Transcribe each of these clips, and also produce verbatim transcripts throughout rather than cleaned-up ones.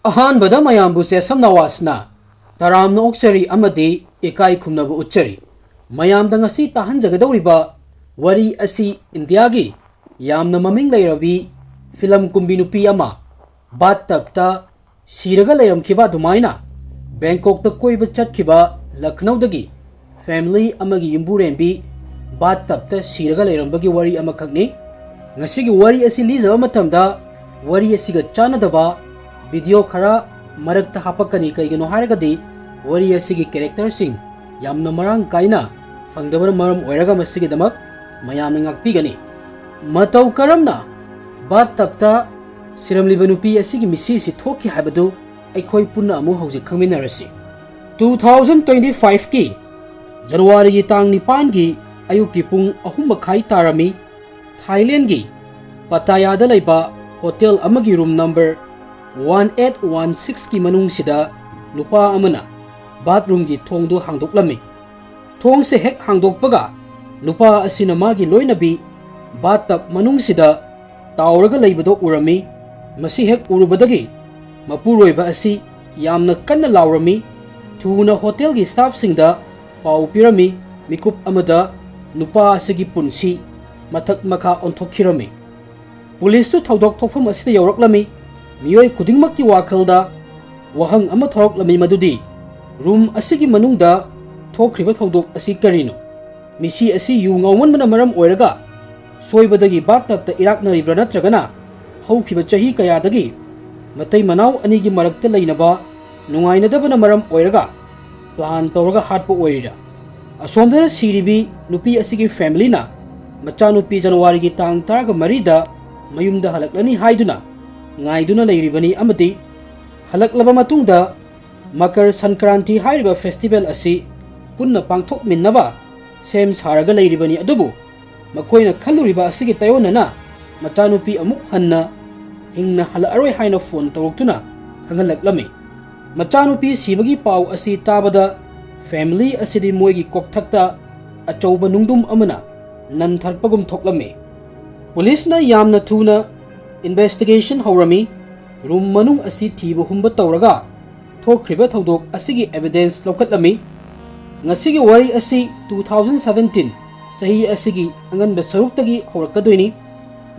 ꯑꯍꯥꯟꯕꯗ ꯃꯌꯥꯝꯕꯨ ꯆꯦꯁꯝ ꯅꯋꯥꯖꯅ ꯇꯔꯥꯝꯅ ꯑꯣꯛꯆꯔꯤ ꯑꯃꯗꯤ ꯏꯀꯥꯏ ꯈꯨꯝꯅꯕ ꯎꯠꯆꯔꯤ꯫ ꯃꯌꯥꯝꯗ ꯉꯁꯤ ꯇꯥꯍꯟꯖꯒꯗꯧꯔꯤꯕ ꯋꯥꯔꯤ ꯑꯁꯤ ꯏꯟꯗꯤꯌꯥꯒꯤ ꯌꯥꯝꯅ ꯃꯃꯤꯡ ꯂꯩꯔꯕꯤ ꯐꯤꯂꯝ ꯀꯨꯝꯕꯤ ꯅꯨꯄꯤ ꯑꯃ ꯕꯥꯠ ꯇꯞꯇ ꯁꯤꯔꯒ ꯂꯩꯔꯝꯈꯤꯕ ꯑꯗꯨꯃꯥꯏꯅ ꯕꯦꯡꯀꯣꯛꯇ ꯀꯣꯏꯕ ꯆꯠꯈꯤꯕ ꯂꯈꯅꯧꯗꯒꯤ ꯐꯦꯃꯤꯂꯤ ꯑꯃꯒꯤ ꯌꯨꯝꯕꯨꯔꯦꯝꯕꯤ ꯕꯥꯠ ꯇꯞꯇ ꯁꯤꯔꯒ ꯂꯩꯔꯝꯕꯒꯤ ꯋꯥꯔꯤ ꯑꯃꯈꯛꯅꯤ꯫ ꯉꯁꯤꯒꯤ ꯋꯥꯔꯤ ꯑꯁꯤ ꯂꯤꯖꯕ ꯃꯇꯝꯗ ꯋꯥꯔꯤ ꯑꯁꯤꯒ ꯆꯥꯟꯅꯗꯕ ꯚꯤꯗꯤꯑꯣ ꯈꯔ ꯃꯔꯛꯇ ꯍꯥꯞꯄꯛꯀꯅꯤ꯫ ꯀꯩꯒꯤꯅꯣ ꯍꯥꯏꯔꯒꯗꯤ ꯋꯥꯔꯤ ꯑꯁꯤꯒꯤ ꯀꯦꯔꯦꯛꯇꯔꯁꯤꯡ ꯌꯥꯝꯅ ꯃꯔꯥꯡ ꯀꯥꯏꯅ ꯐꯪꯗꯕꯅ ꯃꯔꯝ ꯑꯣꯏꯔꯒ ꯃꯁꯤꯒꯤꯗꯃꯛ ꯃꯌꯥꯝꯅ ꯉꯥꯛꯄꯤꯒꯅꯤ꯫ ꯃꯇꯧ ꯀꯔꯝꯅ ꯕꯥꯠ ꯇꯞꯇ ꯁꯤꯔꯝꯂꯤꯕ ꯅꯨꯄꯤ ꯑꯁꯤꯒꯤ ꯃꯤꯁꯤꯁꯤ ꯊꯣꯛꯈꯤ ꯍꯥꯏꯕꯗꯨ ꯑꯩꯈꯣꯏ ꯄꯨꯟꯅ ꯑꯃꯨꯛ ꯍꯧꯖꯤꯛ ꯈꯪꯃꯤꯟꯅꯔꯁꯤ꯫ ꯇꯨ ꯊꯥꯎꯖꯟ ꯇ꯭ꯋꯦꯟꯇꯤ ꯐꯥꯏꯚꯀꯤ ꯖꯅꯋꯥꯔꯤꯒꯤ ꯇꯥꯡ ꯅꯤꯄꯥꯟꯒꯤ ꯑꯌꯨꯛꯀꯤ ꯄꯨꯡ ꯑꯍꯨꯝ ꯃꯈꯥꯏ ꯇꯥꯔꯝꯃꯤ꯫ ꯊꯥꯏꯂꯦꯟꯒꯤ ꯄꯇꯥꯌꯥꯗ ꯂꯩꯕ ꯍꯣꯇꯦꯜ ꯑꯃꯒꯤ room number one eight one ꯁꯤꯛꯁꯀꯤ ꯃꯅꯨꯡꯁꯤꯗ ꯅꯨꯄꯥ ꯑꯃꯅ ꯕꯥꯠꯔꯨꯝꯒꯤ ꯊꯣꯡꯗꯨ ꯍꯥꯡꯗꯣꯛꯂꯝꯃꯤ꯫ ꯊꯣꯡꯁꯦ ꯍꯦꯛ ꯍꯥꯡꯗꯣꯛꯄꯒ ꯅꯨꯄꯥ ꯑꯁꯤꯅ ꯃꯥꯒꯤ ꯂꯣꯏꯅꯕꯤ ꯕꯥꯠ ꯇꯞ ꯃꯅꯨꯡꯁꯤꯗ ꯇꯥꯎꯔꯒ ꯂꯩꯕꯗꯣ ꯎꯔꯝꯃꯤ꯫ ꯃꯁꯤ ꯍꯦꯛ ꯎꯔꯨꯕꯗꯒꯤ ꯃꯄꯨꯔꯣꯏꯕ ꯑꯁꯤ ꯌꯥꯝꯅ ꯀꯟꯅ ꯂꯥꯎꯔꯝꯃꯤ꯫ ꯊꯨꯅ ꯍꯣꯇꯦꯜꯒꯤ ꯁ꯭ꯇꯥꯐꯁꯤꯡꯗ ꯄꯥꯎ ꯄꯤꯔꯝꯃꯤ꯫ ꯃꯤꯀꯨꯞ ꯑꯃꯗ ꯅꯨꯄꯥ ꯑꯁꯤꯒꯤ ꯄꯨꯟꯁꯤ ꯃꯊꯛ ꯃꯈꯥ ꯑꯣꯟꯊꯣꯛꯈꯤꯔꯝꯃꯤ꯫ ꯄꯨꯂꯤꯁꯁꯨ ꯊꯧꯗꯣꯛ ꯊꯣꯛꯐꯝ ꯑꯁꯤꯗ ꯌꯧꯔꯛꯂꯝꯃꯤ꯫ ꯃꯤꯑꯣꯏ ꯈꯨꯗꯤꯡꯃꯛꯀꯤ ꯋꯥꯈꯜꯗ ꯋꯥꯍꯪ ꯑꯃ ꯊꯣꯔꯛꯂꯝꯃꯤ, ꯃꯗꯨꯗꯤ ꯔꯨꯝ ꯑꯁꯤꯒꯤ ꯃꯅꯨꯡꯗ ꯊꯣꯛꯈ꯭ꯔꯤꯕ ꯊꯧꯗꯣꯛ ꯑꯁꯤ ꯀꯔꯤꯅꯣ? ꯃꯤꯁꯤ ꯑꯁꯤ ꯌꯨ ꯉꯥꯎꯃꯟꯕꯅ ꯃꯔꯝ ꯑꯣꯏꯔꯒ ꯁꯣꯏꯕꯗꯒꯤ ꯕꯥꯠ ꯇꯞꯇ ꯏꯔꯥꯛꯅꯔꯤꯕ꯭ꯔꯥ, ꯅꯠꯇ꯭ꯔꯒꯅ ꯍꯧꯈꯤꯕ ꯆꯍꯤ ꯀꯌꯥꯗꯒꯤ ꯃꯇꯩ ꯃꯅꯥꯎ ꯑꯅꯤꯒꯤ ꯃꯔꯛꯇ ꯂꯩꯅꯕ ꯅꯨꯡꯉꯥꯏꯅꯗꯕꯅ ꯃꯔꯝ ꯑꯣꯏꯔꯒ ꯄ꯭ꯂꯥꯟ ꯇꯧꯔꯒ ꯍꯥꯠꯄ ꯑꯣꯏꯔꯤꯔꯥ? ꯑꯁꯣꯝꯗꯅ ꯁꯤꯔꯤꯕꯤ ꯅꯨꯄꯤ ꯑꯁꯤꯒꯤ ꯐꯦꯃꯤꯂꯤꯅ ꯃꯆꯥꯅꯨꯄꯤ ꯖꯅꯋꯥꯔꯤꯒꯤ ꯇꯥꯡ ꯇꯔꯥꯒ ꯃꯔꯤꯗ ꯃꯌꯨꯝꯗ ꯍꯜꯂꯛꯂꯅꯤ ꯍꯥꯏꯗꯨꯅ ꯉꯥꯏꯗꯨꯅ ꯂꯩꯔꯤꯕꯅꯤ ꯑꯃꯗꯤ ꯍꯜꯂꯛꯂꯕ ꯃꯇꯨꯡꯗ ꯃꯀꯔ ꯁꯪꯀ꯭ꯔꯥꯟꯇꯤ ꯍꯥꯏꯔꯤꯕ ꯐꯦꯁꯇꯤꯚꯦꯜ ꯑꯁꯤ ꯄꯨꯟꯅ ꯄꯥꯡꯊꯣꯛꯃꯤꯟꯅꯕ ꯁꯦꯝ ꯁꯥꯔꯒ ꯂꯩꯔꯤꯕꯅꯤ꯫ ꯑꯗꯨꯕꯨ ꯃꯈꯣꯏꯅ ꯈꯜꯂꯨꯔꯤꯕ ꯑꯁꯤꯒꯤ ꯇꯥꯏꯑꯣꯟꯅꯅ ꯃꯆꯥꯅꯨꯄꯤ ꯑꯃꯨꯛ ꯍꯟꯅ ꯍꯤꯡꯅ ꯍꯜꯂꯛꯑꯔꯣꯏ ꯍꯥꯏꯅ ꯐꯣꯟ ꯇꯧꯔꯛꯇꯨꯅ ꯈꯪꯍꯜꯂꯛꯂꯝꯃꯤ꯫ ꯃꯆꯥꯅꯨꯄꯤ ꯁꯤꯕꯒꯤ ꯄꯥꯎ ꯑꯁꯤ ꯇꯥꯕꯗ ꯐꯦꯃꯤꯂꯤ ꯑꯁꯤꯗꯤ ꯃꯣꯏꯒꯤ ꯀꯣꯛꯊꯛꯇ ꯑꯆꯧꯕ ꯅꯨꯡꯗꯨꯝ ꯑꯃꯅ ꯅꯟꯊꯔꯛꯄꯒꯨꯝ ꯊꯣꯛꯂꯝꯃꯤ꯫ ꯄꯨꯂꯤꯁꯅ ꯌꯥꯝꯅ ꯊꯨꯅ ꯏꯟꯚꯦꯁꯇꯤꯒꯦꯁꯟ ꯍꯧꯔꯝꯃꯤ꯫ ꯔꯨꯝ ꯃꯅꯨꯡ ꯑꯁꯤ ꯊꯤꯕ ꯍꯨꯝꯕ ꯇꯧꯔꯒ ꯊꯣꯛꯈ꯭ꯔꯤꯕ ꯊꯧꯗꯣꯛ ꯑꯁꯤꯒꯤ ꯑꯦꯚꯤꯗꯦꯟꯁ ꯂꯧꯈꯠꯂꯝꯃꯤ꯫ ꯉꯁꯤꯒꯤ ꯋꯥꯔꯤ ꯑꯁꯤ ꯇꯨ ꯊꯥꯎꯖꯟ ꯁꯚꯦꯟꯇꯤꯟ ꯆꯍꯤ ꯑꯁꯤꯒꯤ ꯑꯉꯟꯕ ꯁꯔꯨꯛꯇꯒꯤ ꯍꯧꯔꯛꯀꯗꯣꯏꯅꯤ꯫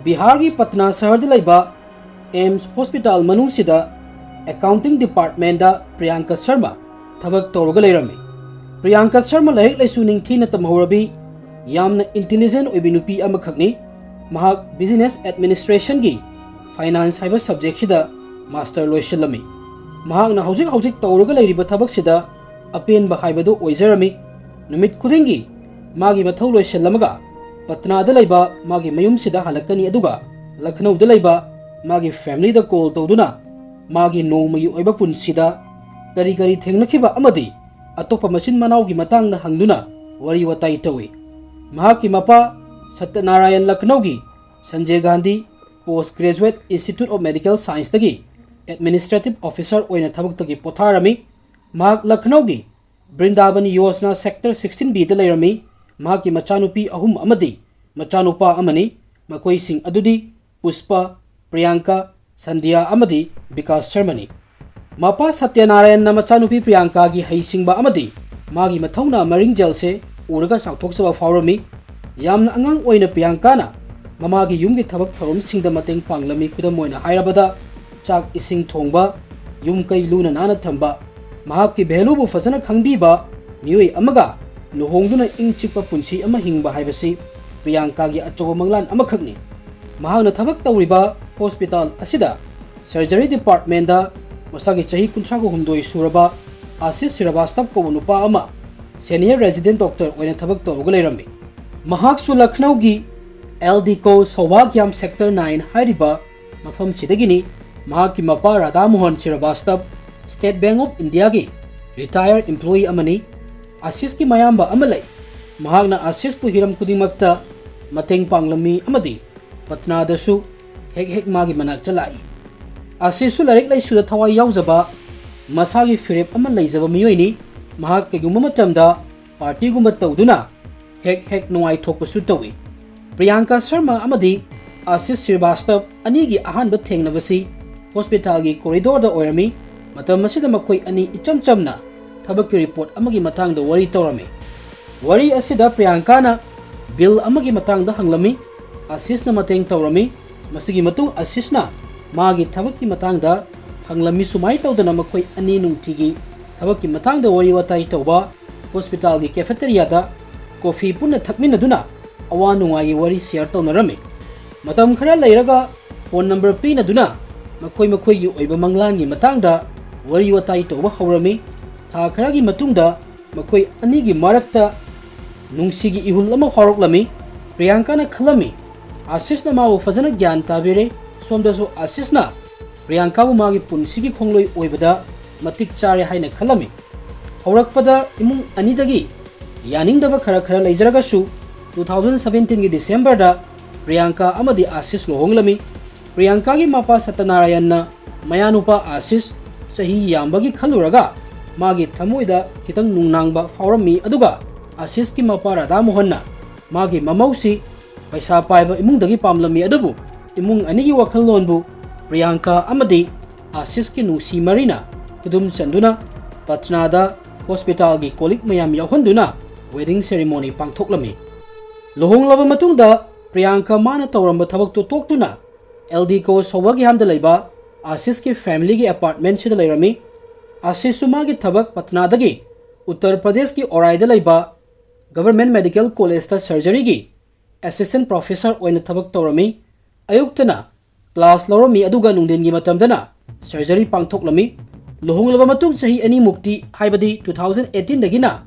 ꯕꯤꯍꯥꯔꯒꯤ ꯄꯠꯅꯥ ꯁꯍꯔꯗ ꯂꯩꯕ ꯑꯦꯝꯁ ꯍꯣꯁꯄꯤꯇꯥꯜ ꯃꯅꯨꯡꯁꯤꯗ ꯑꯦꯀꯥꯎꯟꯇꯤꯡ ꯗꯤꯄꯥꯔꯠꯃꯦꯟꯗ ꯄ꯭ꯔꯤꯌꯥꯡꯀꯥ ꯁꯔꯃ ꯊꯕꯛ ꯇꯧꯔꯒ ꯂꯩꯔꯝꯃꯤ꯫ ꯄ꯭ꯔꯤꯌꯥꯡꯀꯥ ꯁꯔꯃ ꯂꯥꯏꯔꯤꯛ ꯂꯥꯏꯁꯨ ꯅꯤꯡꯊꯤꯅ ꯇꯝꯍꯧꯔꯕꯤ ꯌꯥꯝꯅ ꯏꯟꯇꯦꯂꯤꯖꯦꯟ ꯑꯣꯏꯕꯤ ꯅꯨꯄꯤ ꯑꯃꯈꯛꯅꯤ꯫ ꯃꯍꯥꯛ ꯕꯤꯖꯤꯅꯦꯁ ꯑꯦꯗꯃꯤꯅꯤꯁꯇ꯭ꯔꯦꯁꯟꯒꯤ ꯐꯥꯏꯅꯥꯟꯁ ꯍꯥꯏꯕ ꯁꯕꯖꯦꯛꯁꯤꯗ ꯃꯥꯁꯇꯔ ꯂꯣꯏꯁꯤꯜꯂꯝꯃꯤ꯫ ꯃꯍꯥꯛꯅ ꯍꯧꯖꯤꯛ ꯍꯧꯖꯤꯛ ꯇꯧꯔꯒ ꯂꯩꯔꯤꯕ ꯊꯕꯛꯁꯤꯗ ꯑꯄꯦꯟꯕ ꯍꯥꯏꯕꯗꯨ ꯑꯣꯏꯖꯔꯝꯃꯤ꯫ ꯅꯨꯃꯤꯠ ꯈꯨꯗꯤꯡꯒꯤ ꯃꯥꯒꯤ ꯃꯊꯧ ꯂꯣꯏꯁꯤꯜꯂꯝꯃꯒ ꯄꯠꯅꯥꯗ ꯂꯩꯕ ꯃꯥꯒꯤ ꯃꯌꯨꯝꯁꯤꯗ ꯍꯜꯂꯛꯀꯅꯤ, ꯑꯗꯨꯒ ꯂꯈꯅꯧꯗ ꯂꯩꯕ ꯃꯥꯒꯤ ꯐꯦꯃꯤꯂꯤꯗ ꯀꯣꯜ ꯇꯧꯗꯨꯅ ꯃꯥꯒꯤ ꯅꯣꯡꯃꯒꯤ ꯑꯣꯏꯕ ꯄꯨꯟꯁꯤꯗ ꯀꯔꯤ ꯀꯔꯤ ꯊꯦꯡꯅꯈꯤꯕ ꯑꯃꯗꯤ ꯑꯇꯣꯞꯄ ꯃꯆꯤꯟ ꯃꯅꯥꯎꯒꯤ ꯃꯇꯥꯡꯗ ꯍꯪꯗꯨꯅ ꯋꯥꯔꯤ ꯋꯥꯇꯥꯏ ꯇꯧꯏ꯫ ꯃꯍꯥꯛꯀꯤ ꯃꯄꯥ ꯁꯠꯇꯅꯥꯔꯥꯌꯟ ꯂꯈꯅꯧꯒꯤ Sanjay Gandhi post graduate institute of medical ꯁꯥꯏꯟꯁꯇꯒꯤ ꯑꯦꯗꯃꯤꯅꯤꯁꯇ꯭ꯔꯦꯇꯤꯚ ꯑꯣꯐꯤꯁꯔ ꯑꯣꯏꯅ ꯊꯕꯛꯇꯒꯤ ꯄꯣꯊꯥꯔꯝꯃꯤ꯫ ꯃꯍꯥꯛ ꯂꯈꯅꯧꯒꯤ ꯕ꯭ꯔꯤꯟꯗꯥꯕꯟ ꯌꯣꯖꯅꯥ ꯁꯦꯛꯇꯔ ꯁꯤꯛꯁꯇꯤꯟ ꯕꯤꯗ ꯂꯩꯔꯝꯃꯤ꯫ ꯃꯍꯥꯛꯀꯤ ꯃꯆꯥꯅꯨꯄꯤ ꯑꯍꯨꯝ ꯑꯃꯗꯤ ꯃꯆꯥꯅꯨꯄꯥ ꯑꯃꯅꯤ꯫ ꯃꯈꯣꯏꯁꯤꯡ ꯑꯗꯨꯗꯤ ꯄꯨꯁꯄ, ꯄ꯭ꯔꯤꯌꯥꯡꯀꯥ, ꯁꯟꯙ꯭ꯌꯥ ꯑꯃꯗꯤ ꯕꯤꯀꯥꯁ ꯁꯔꯃꯅꯤ꯫ ꯃꯄꯥ ꯁꯇ꯭ꯌꯅꯥꯔꯥꯌꯟꯅ ꯃꯆꯥꯅꯨꯄꯤ ꯄ꯭ꯔꯤꯌꯥꯡꯀꯥꯒꯤ ꯍꯩꯁꯤꯡꯕ ꯑꯃꯗꯤ ꯃꯥꯒꯤ ꯃꯊꯧꯅꯥ ꯃꯔꯤꯡꯖꯦꯜꯁꯦ ꯎꯔꯒ ꯆꯥꯎꯊꯣꯛꯆꯕ ꯐꯥꯎꯔꯝꯃꯤ꯫ ꯌꯥꯝꯅ ꯑꯉꯥꯡ ꯑꯣꯏꯅ ꯄ꯭ꯔꯤꯌꯥꯡꯀꯥꯅ ꯃꯃꯥꯒꯤ ꯌꯨꯝꯒꯤ ꯊꯕꯛ ꯊꯧꯔꯝꯁꯤꯡꯗ ꯃꯇꯦꯡ ꯄꯥꯡꯂꯝꯃꯤ꯫ ꯈꯨꯗꯝ ꯑꯣꯏꯅ ꯍꯥꯏꯔꯕꯗ, ꯆꯥꯛ ꯏꯁꯤꯡ ꯊꯣꯡꯕ, ꯌꯨꯝ ꯀꯩ ꯂꯨꯅ ꯅꯥꯟꯅ ꯊꯝꯕ, ꯃꯍꯥꯛꯀꯤ ꯚꯦꯂꯨꯕꯨ ꯐꯖꯅ ꯈꯪꯕꯤꯕ ꯃꯤꯑꯣꯏ ꯑꯃꯒ ꯂꯨꯍꯣꯡꯗꯨꯅ ꯏꯪ ꯆꯤꯛꯄ ꯄꯨꯟꯁꯤ ꯑꯃ ꯍꯤꯡꯕ ꯍꯥꯏꯕꯁꯤ ꯄ꯭ꯔꯤꯌꯥꯡꯀꯥꯒꯤ ꯑꯆꯧꯕ ꯃꯪꯂꯥꯟ ꯑꯃꯈꯛꯅꯤ꯫ ꯃꯍꯥꯛꯅ ꯊꯕꯛ ꯇꯧꯔꯤꯕ ꯍꯣꯁꯄꯤꯇꯥꯜ ꯑꯁꯤꯗ ꯁꯔꯖꯔꯤ ꯗꯤꯄꯥꯔꯠꯃꯦꯟꯗ ꯃꯁꯥꯒꯤ ꯆꯍꯤ ꯀꯨꯟꯊ꯭ꯔꯥꯒ ꯍꯨꯝꯗꯣꯏ ꯁꯨꯔꯕ ꯑꯥꯁꯤꯁ ꯁ꯭ꯔꯤꯕꯥꯁꯇꯕ ꯀꯧꯕ ꯅꯨꯄꯥ ꯑꯃ ꯁꯦꯅꯤꯌꯔ ꯔꯦꯖꯤꯗꯦꯟ ꯗꯣꯛꯇꯔ ꯑꯣꯏꯅ ꯊꯕꯛ ꯇꯧꯔꯒ ꯂꯩꯔꯝꯃꯤ꯫ ꯃꯍꯥꯛꯁꯨ ꯂꯈꯅꯧꯒꯤ ꯑꯦꯜ ꯗꯤꯀꯣ ꯁꯧꯚꯥꯒ꯭ꯌꯥꯝ ꯁꯦꯛꯇꯔ ꯅꯥꯏꯟ ꯍꯥꯏꯔꯤꯕ ꯃꯐꯝꯁꯤꯗꯒꯤꯅꯤ꯫ ꯃꯍꯥꯛꯀꯤ ꯃꯄꯥ Radha Mohan Srivastava state bank of ꯏꯟꯗꯤꯌꯥꯒꯤ ꯔꯤꯇꯥꯌꯔ ꯏꯝꯄ꯭ꯂꯣꯌꯤ ꯑꯃꯅꯤ꯫ ꯑꯥꯁꯤꯁꯀꯤ ꯃꯌꯥꯝꯕ ꯑꯃ ꯂꯩ꯫ ꯃꯍꯥꯛꯅ ꯑꯥꯁꯤꯁꯄꯨ ꯍꯤꯔꯝ ꯈꯨꯗꯤꯡꯃꯛꯇ ꯃꯇꯦꯡ ꯄꯥꯡꯂꯝꯃꯤ ꯑꯃꯗꯤ ꯄꯠꯅꯥꯗꯁꯨ ꯍꯦꯛ ꯍꯦꯛ ꯃꯥꯒꯤ ꯃꯅꯥꯛꯇ ꯂꯥꯛꯏ꯫ ꯑꯥꯁꯤꯁꯁꯨ ꯂꯥꯏꯔꯤꯛ ꯂꯥꯏꯁꯨꯗ ꯊꯋꯥꯏ ꯌꯥꯎꯖꯕ, ꯃꯁꯥꯒꯤ ꯐꯤꯔꯦꯞ ꯑꯃ ꯂꯩꯖꯕ ꯃꯤꯑꯣꯏꯅꯤ꯫ ꯃꯍꯥꯛ ꯀꯩꯒꯨꯝꯕ ꯃꯇꯝꯗ ꯄꯥꯔꯇꯤꯒꯨꯝꯕ ꯇꯧꯗꯨꯅ ꯍꯦꯛ ꯍꯦꯛ ꯅꯨꯡꯉꯥꯏꯊꯣꯛꯄꯁꯨ ꯇꯧꯏ꯫ ꯄ꯭ꯔꯤꯌꯥꯡꯀꯥ ꯁꯔꯃ ꯑꯃꯗꯤ ꯑꯥꯁꯤꯁ ꯁ꯭ꯔꯤꯕꯥꯁꯇꯕ ꯑꯅꯤꯒꯤ ꯑꯍꯥꯟꯕ ꯊꯦꯡꯅꯕꯁꯤ ꯍꯣꯁꯄꯤꯇꯥꯜꯒꯤ ꯀꯣꯔꯤꯗꯣꯔꯗ ꯑꯣꯏꯔꯝꯃꯤ꯫ ꯃꯇꯝ ꯑꯁꯤꯗ ꯃꯈꯣꯏ ꯑꯅꯤ ꯏꯆꯝ ꯆꯝꯅ ꯊꯕꯛꯀꯤ ꯔꯤꯄꯣꯔꯠ ꯑꯃꯒꯤ ꯃꯇꯥꯡꯗ ꯋꯥꯔꯤ ꯇꯧꯔꯝꯃꯤ꯫ ꯋꯥꯔꯤ ꯑꯁꯤꯗ ꯄ꯭ꯔꯤꯌꯥꯡꯀꯥꯅ ꯕꯤꯜ ꯑꯃꯒꯤ ꯃꯇꯥꯡꯗ ꯍꯪꯂꯝꯃꯤ꯫ ꯑꯁꯤꯁꯅ ꯃꯇꯦꯡ ꯇꯧꯔꯝꯃꯤ꯫ ꯃꯁꯤꯒꯤ ꯃꯇꯨꯡ ꯑꯁꯤꯁꯅ ꯃꯥꯒꯤ ꯊꯕꯛꯀꯤ ꯃꯇꯥꯡꯗ ꯍꯪꯂꯝꯃꯤ꯫ ꯁꯨꯃꯥꯏꯅ ꯇꯧꯗꯅ ꯃꯈꯣꯏ ꯑꯅꯤ ꯅꯨꯡꯇꯤꯒꯤ ꯊꯕꯛꯀꯤ ꯃꯇꯥꯡꯗ ꯋꯥꯔꯤ ꯋꯥꯇꯥꯏ ꯇꯧꯕ, ꯍꯣꯁꯄꯤꯇꯥꯜꯒꯤ ꯀꯦꯐꯦꯇꯦꯔꯤꯌꯥꯗ ꯀꯣꯐꯤ ꯄꯨꯟꯅ ꯊꯛꯃꯤꯟꯅꯗꯨꯅ ꯑꯋꯥ ꯅꯨꯡꯉꯥꯏꯒꯤ ꯋꯥꯔꯤ ꯁꯤꯌꯔ ꯇꯧꯅꯔꯝꯃꯤ꯫ ꯃꯇꯝ ꯈꯔ ꯂꯩꯔꯒ ꯐꯣꯟ ꯅꯝꯕꯔ ꯄꯤꯅꯗꯨꯅ ꯃꯈꯣꯏ ꯃꯈꯣꯏꯒꯤ ꯑꯣꯏꯕ ꯃꯪꯂꯥꯟꯒꯤ ꯃꯇꯥꯡꯗ ꯋꯥꯔꯤ ꯋꯥꯇꯥꯏ ꯇꯧꯕ ꯍꯧꯔꯝꯃꯤ꯫ ꯊꯥ ꯈꯔꯒꯤ ꯃꯇꯨꯡꯗ ꯃꯈꯣꯏ ꯑꯅꯤꯒꯤ ꯃꯔꯛꯇ ꯅꯨꯡꯁꯤꯒꯤ ꯏꯍꯨꯜ ꯑꯃ ꯐꯥꯎꯔꯛꯂꯝꯃꯤ꯫ ꯄ꯭ꯔꯤꯌꯥꯡꯀꯥꯅ ꯈꯜꯂꯝꯃꯤ, ꯑꯥꯁꯤꯁꯅ ꯃꯥꯕꯨ ꯐꯖꯅ ꯒ꯭ꯌꯥꯟ ꯇꯥꯕꯤꯔꯦ꯫ ꯁꯣꯝꯗꯁꯨ ꯑꯥꯁꯤꯁꯅ ꯄ꯭ꯔꯤꯌꯥꯡꯀꯥꯕꯨ ꯃꯥꯒꯤ ꯄꯨꯟꯁꯤꯒꯤ ꯈꯣꯡꯂꯣꯏ ꯑꯣꯏꯕꯗ ꯃꯇꯤꯛ ꯆꯥꯔꯦ ꯍꯥꯏꯅ ꯈꯜꯂꯝꯃꯤ꯫ ꯍꯧꯔꯛꯄꯗ ꯏꯃꯨꯡ ꯑꯅꯤꯗꯒꯤ ꯌꯥꯅꯤꯡꯗꯕ ꯈꯔ ꯈꯔ ꯂꯩꯖꯔꯒꯁꯨ, two thousand seventeen ꯒꯤ ꯗꯤꯁꯦꯝꯕꯔꯗ ꯄ꯭ꯔꯤꯌꯥꯡꯀꯥ ꯑꯃꯗꯤ ꯑꯥꯁꯤꯁ ꯂꯨꯍꯣꯡꯂꯝꯃꯤ꯫ ꯄ꯭ꯔꯤꯌꯥꯡꯀꯥꯒꯤ ꯃꯄꯥ ꯁꯇ꯭ꯌꯅꯥꯔꯥꯌꯟꯅ ꯃꯌꯥꯅꯨꯄꯥ ꯑꯥꯁꯤꯁ ꯆꯍꯤ ꯌꯥꯝꯕꯒꯤ ꯈꯜꯂꯨꯔꯒ ꯃꯥꯒꯤ ꯊꯃꯣꯏꯗ ꯈꯤꯇꯪ ꯅꯨꯡꯅꯥꯡꯕ ꯐꯥꯎꯔꯝꯃꯤ, ꯑꯗꯨꯒ ꯑꯥꯁꯤꯁꯀꯤ ꯃꯄꯥ ꯔꯥꯙꯥ ꯃꯣꯍꯟꯅ ꯃꯥꯒꯤ ꯃꯃꯧꯁꯤ ꯄꯩꯁꯥ ꯄꯥꯏꯕ ꯏꯃꯨꯡꯗꯒꯤ ꯄꯥꯝꯂꯝꯃꯤ꯫ ꯑꯗꯨꯕꯨ ꯏꯃꯨꯡ ꯑꯅꯤꯒꯤ ꯋꯥꯈꯜꯂꯣꯟꯕꯨ ꯄ꯭ꯔꯤꯌꯥꯡꯀꯥ ꯑꯃꯗꯤ ꯑꯥꯁꯤꯁꯀꯤ ꯅꯨꯡꯁꯤ ꯃꯔꯤꯅ ꯈꯨꯗꯨꯝ ꯆꯟꯗꯨꯅ ꯄꯠꯅꯥꯗ ꯍꯣꯁꯄꯤꯇꯥꯜꯒꯤ ꯀꯣꯂꯤꯛ ꯃꯌꯥꯝ ꯌꯥꯎꯍꯟꯗꯨꯅ ꯋꯦꯗꯤꯡ ꯁꯦꯔꯤꯃꯣꯅꯤ ꯄꯥꯡꯊꯣꯛꯂꯝꯃꯤ꯫ ꯂꯨꯍꯣꯡꯂꯕ ꯃꯇꯨꯡꯗ ꯄ꯭ꯔꯤꯌꯥꯡꯀꯥ ꯃꯥꯅ ꯇꯧꯔꯝꯕ ꯊꯕꯛꯇꯨ ꯇꯣꯛꯇꯨꯅ ꯑꯦꯜ ꯗꯤ ꯀꯣ ꯁꯣꯚꯥꯒꯤꯍꯥꯝꯗ ꯂꯩꯕ ꯑꯥꯁꯤꯁꯀꯤ ꯐꯦꯃꯤꯂꯤꯒꯤ ꯑꯦꯄꯥꯔꯠꯃꯦꯟꯁꯤꯗ ꯂꯩꯔꯝꯃꯤ꯫ ꯑꯥꯁꯤꯁꯁꯨ ꯃꯥꯒꯤ ꯊꯕꯛ ꯄꯠꯅꯥꯗꯒꯤ ꯎꯠꯇꯔ ꯄ꯭ꯔꯗꯦꯁꯀꯤ ꯑꯣꯔꯥꯏꯗ ꯂꯩꯕ ꯒꯚꯔꯟꯃꯦꯟꯠ ꯃꯦꯗꯤꯀꯦꯜ ꯀꯣꯂꯦꯖꯇ ꯁꯔꯖꯔꯤꯒꯤ ꯑꯦꯁꯤꯁꯇꯦꯟꯠ ꯄ꯭ꯔꯣꯐꯦꯁꯔ ꯑꯣꯏꯅ ꯊꯕꯛ ꯇꯧꯔꯝꯃꯤ꯫ ꯑꯌꯨꯛꯇꯅ ꯀ꯭ꯂꯥꯁ ꯂꯧꯔꯝꯃꯤ, ꯑꯗꯨꯒ ꯅꯨꯡꯊꯤꯟꯒꯤ ꯃꯇꯝꯗꯅ ꯁꯔꯖꯔꯤ ꯄꯥꯡꯊꯣꯛꯂꯝꯃꯤ꯫ ꯂꯨꯍꯣꯡꯂꯕ ꯃꯇꯨꯡ ꯆꯍꯤ ꯑꯅꯤꯃꯨꯛꯇꯤ, ꯍꯥꯏꯕꯗꯤ two thousand eighteen ꯗꯒꯤꯅ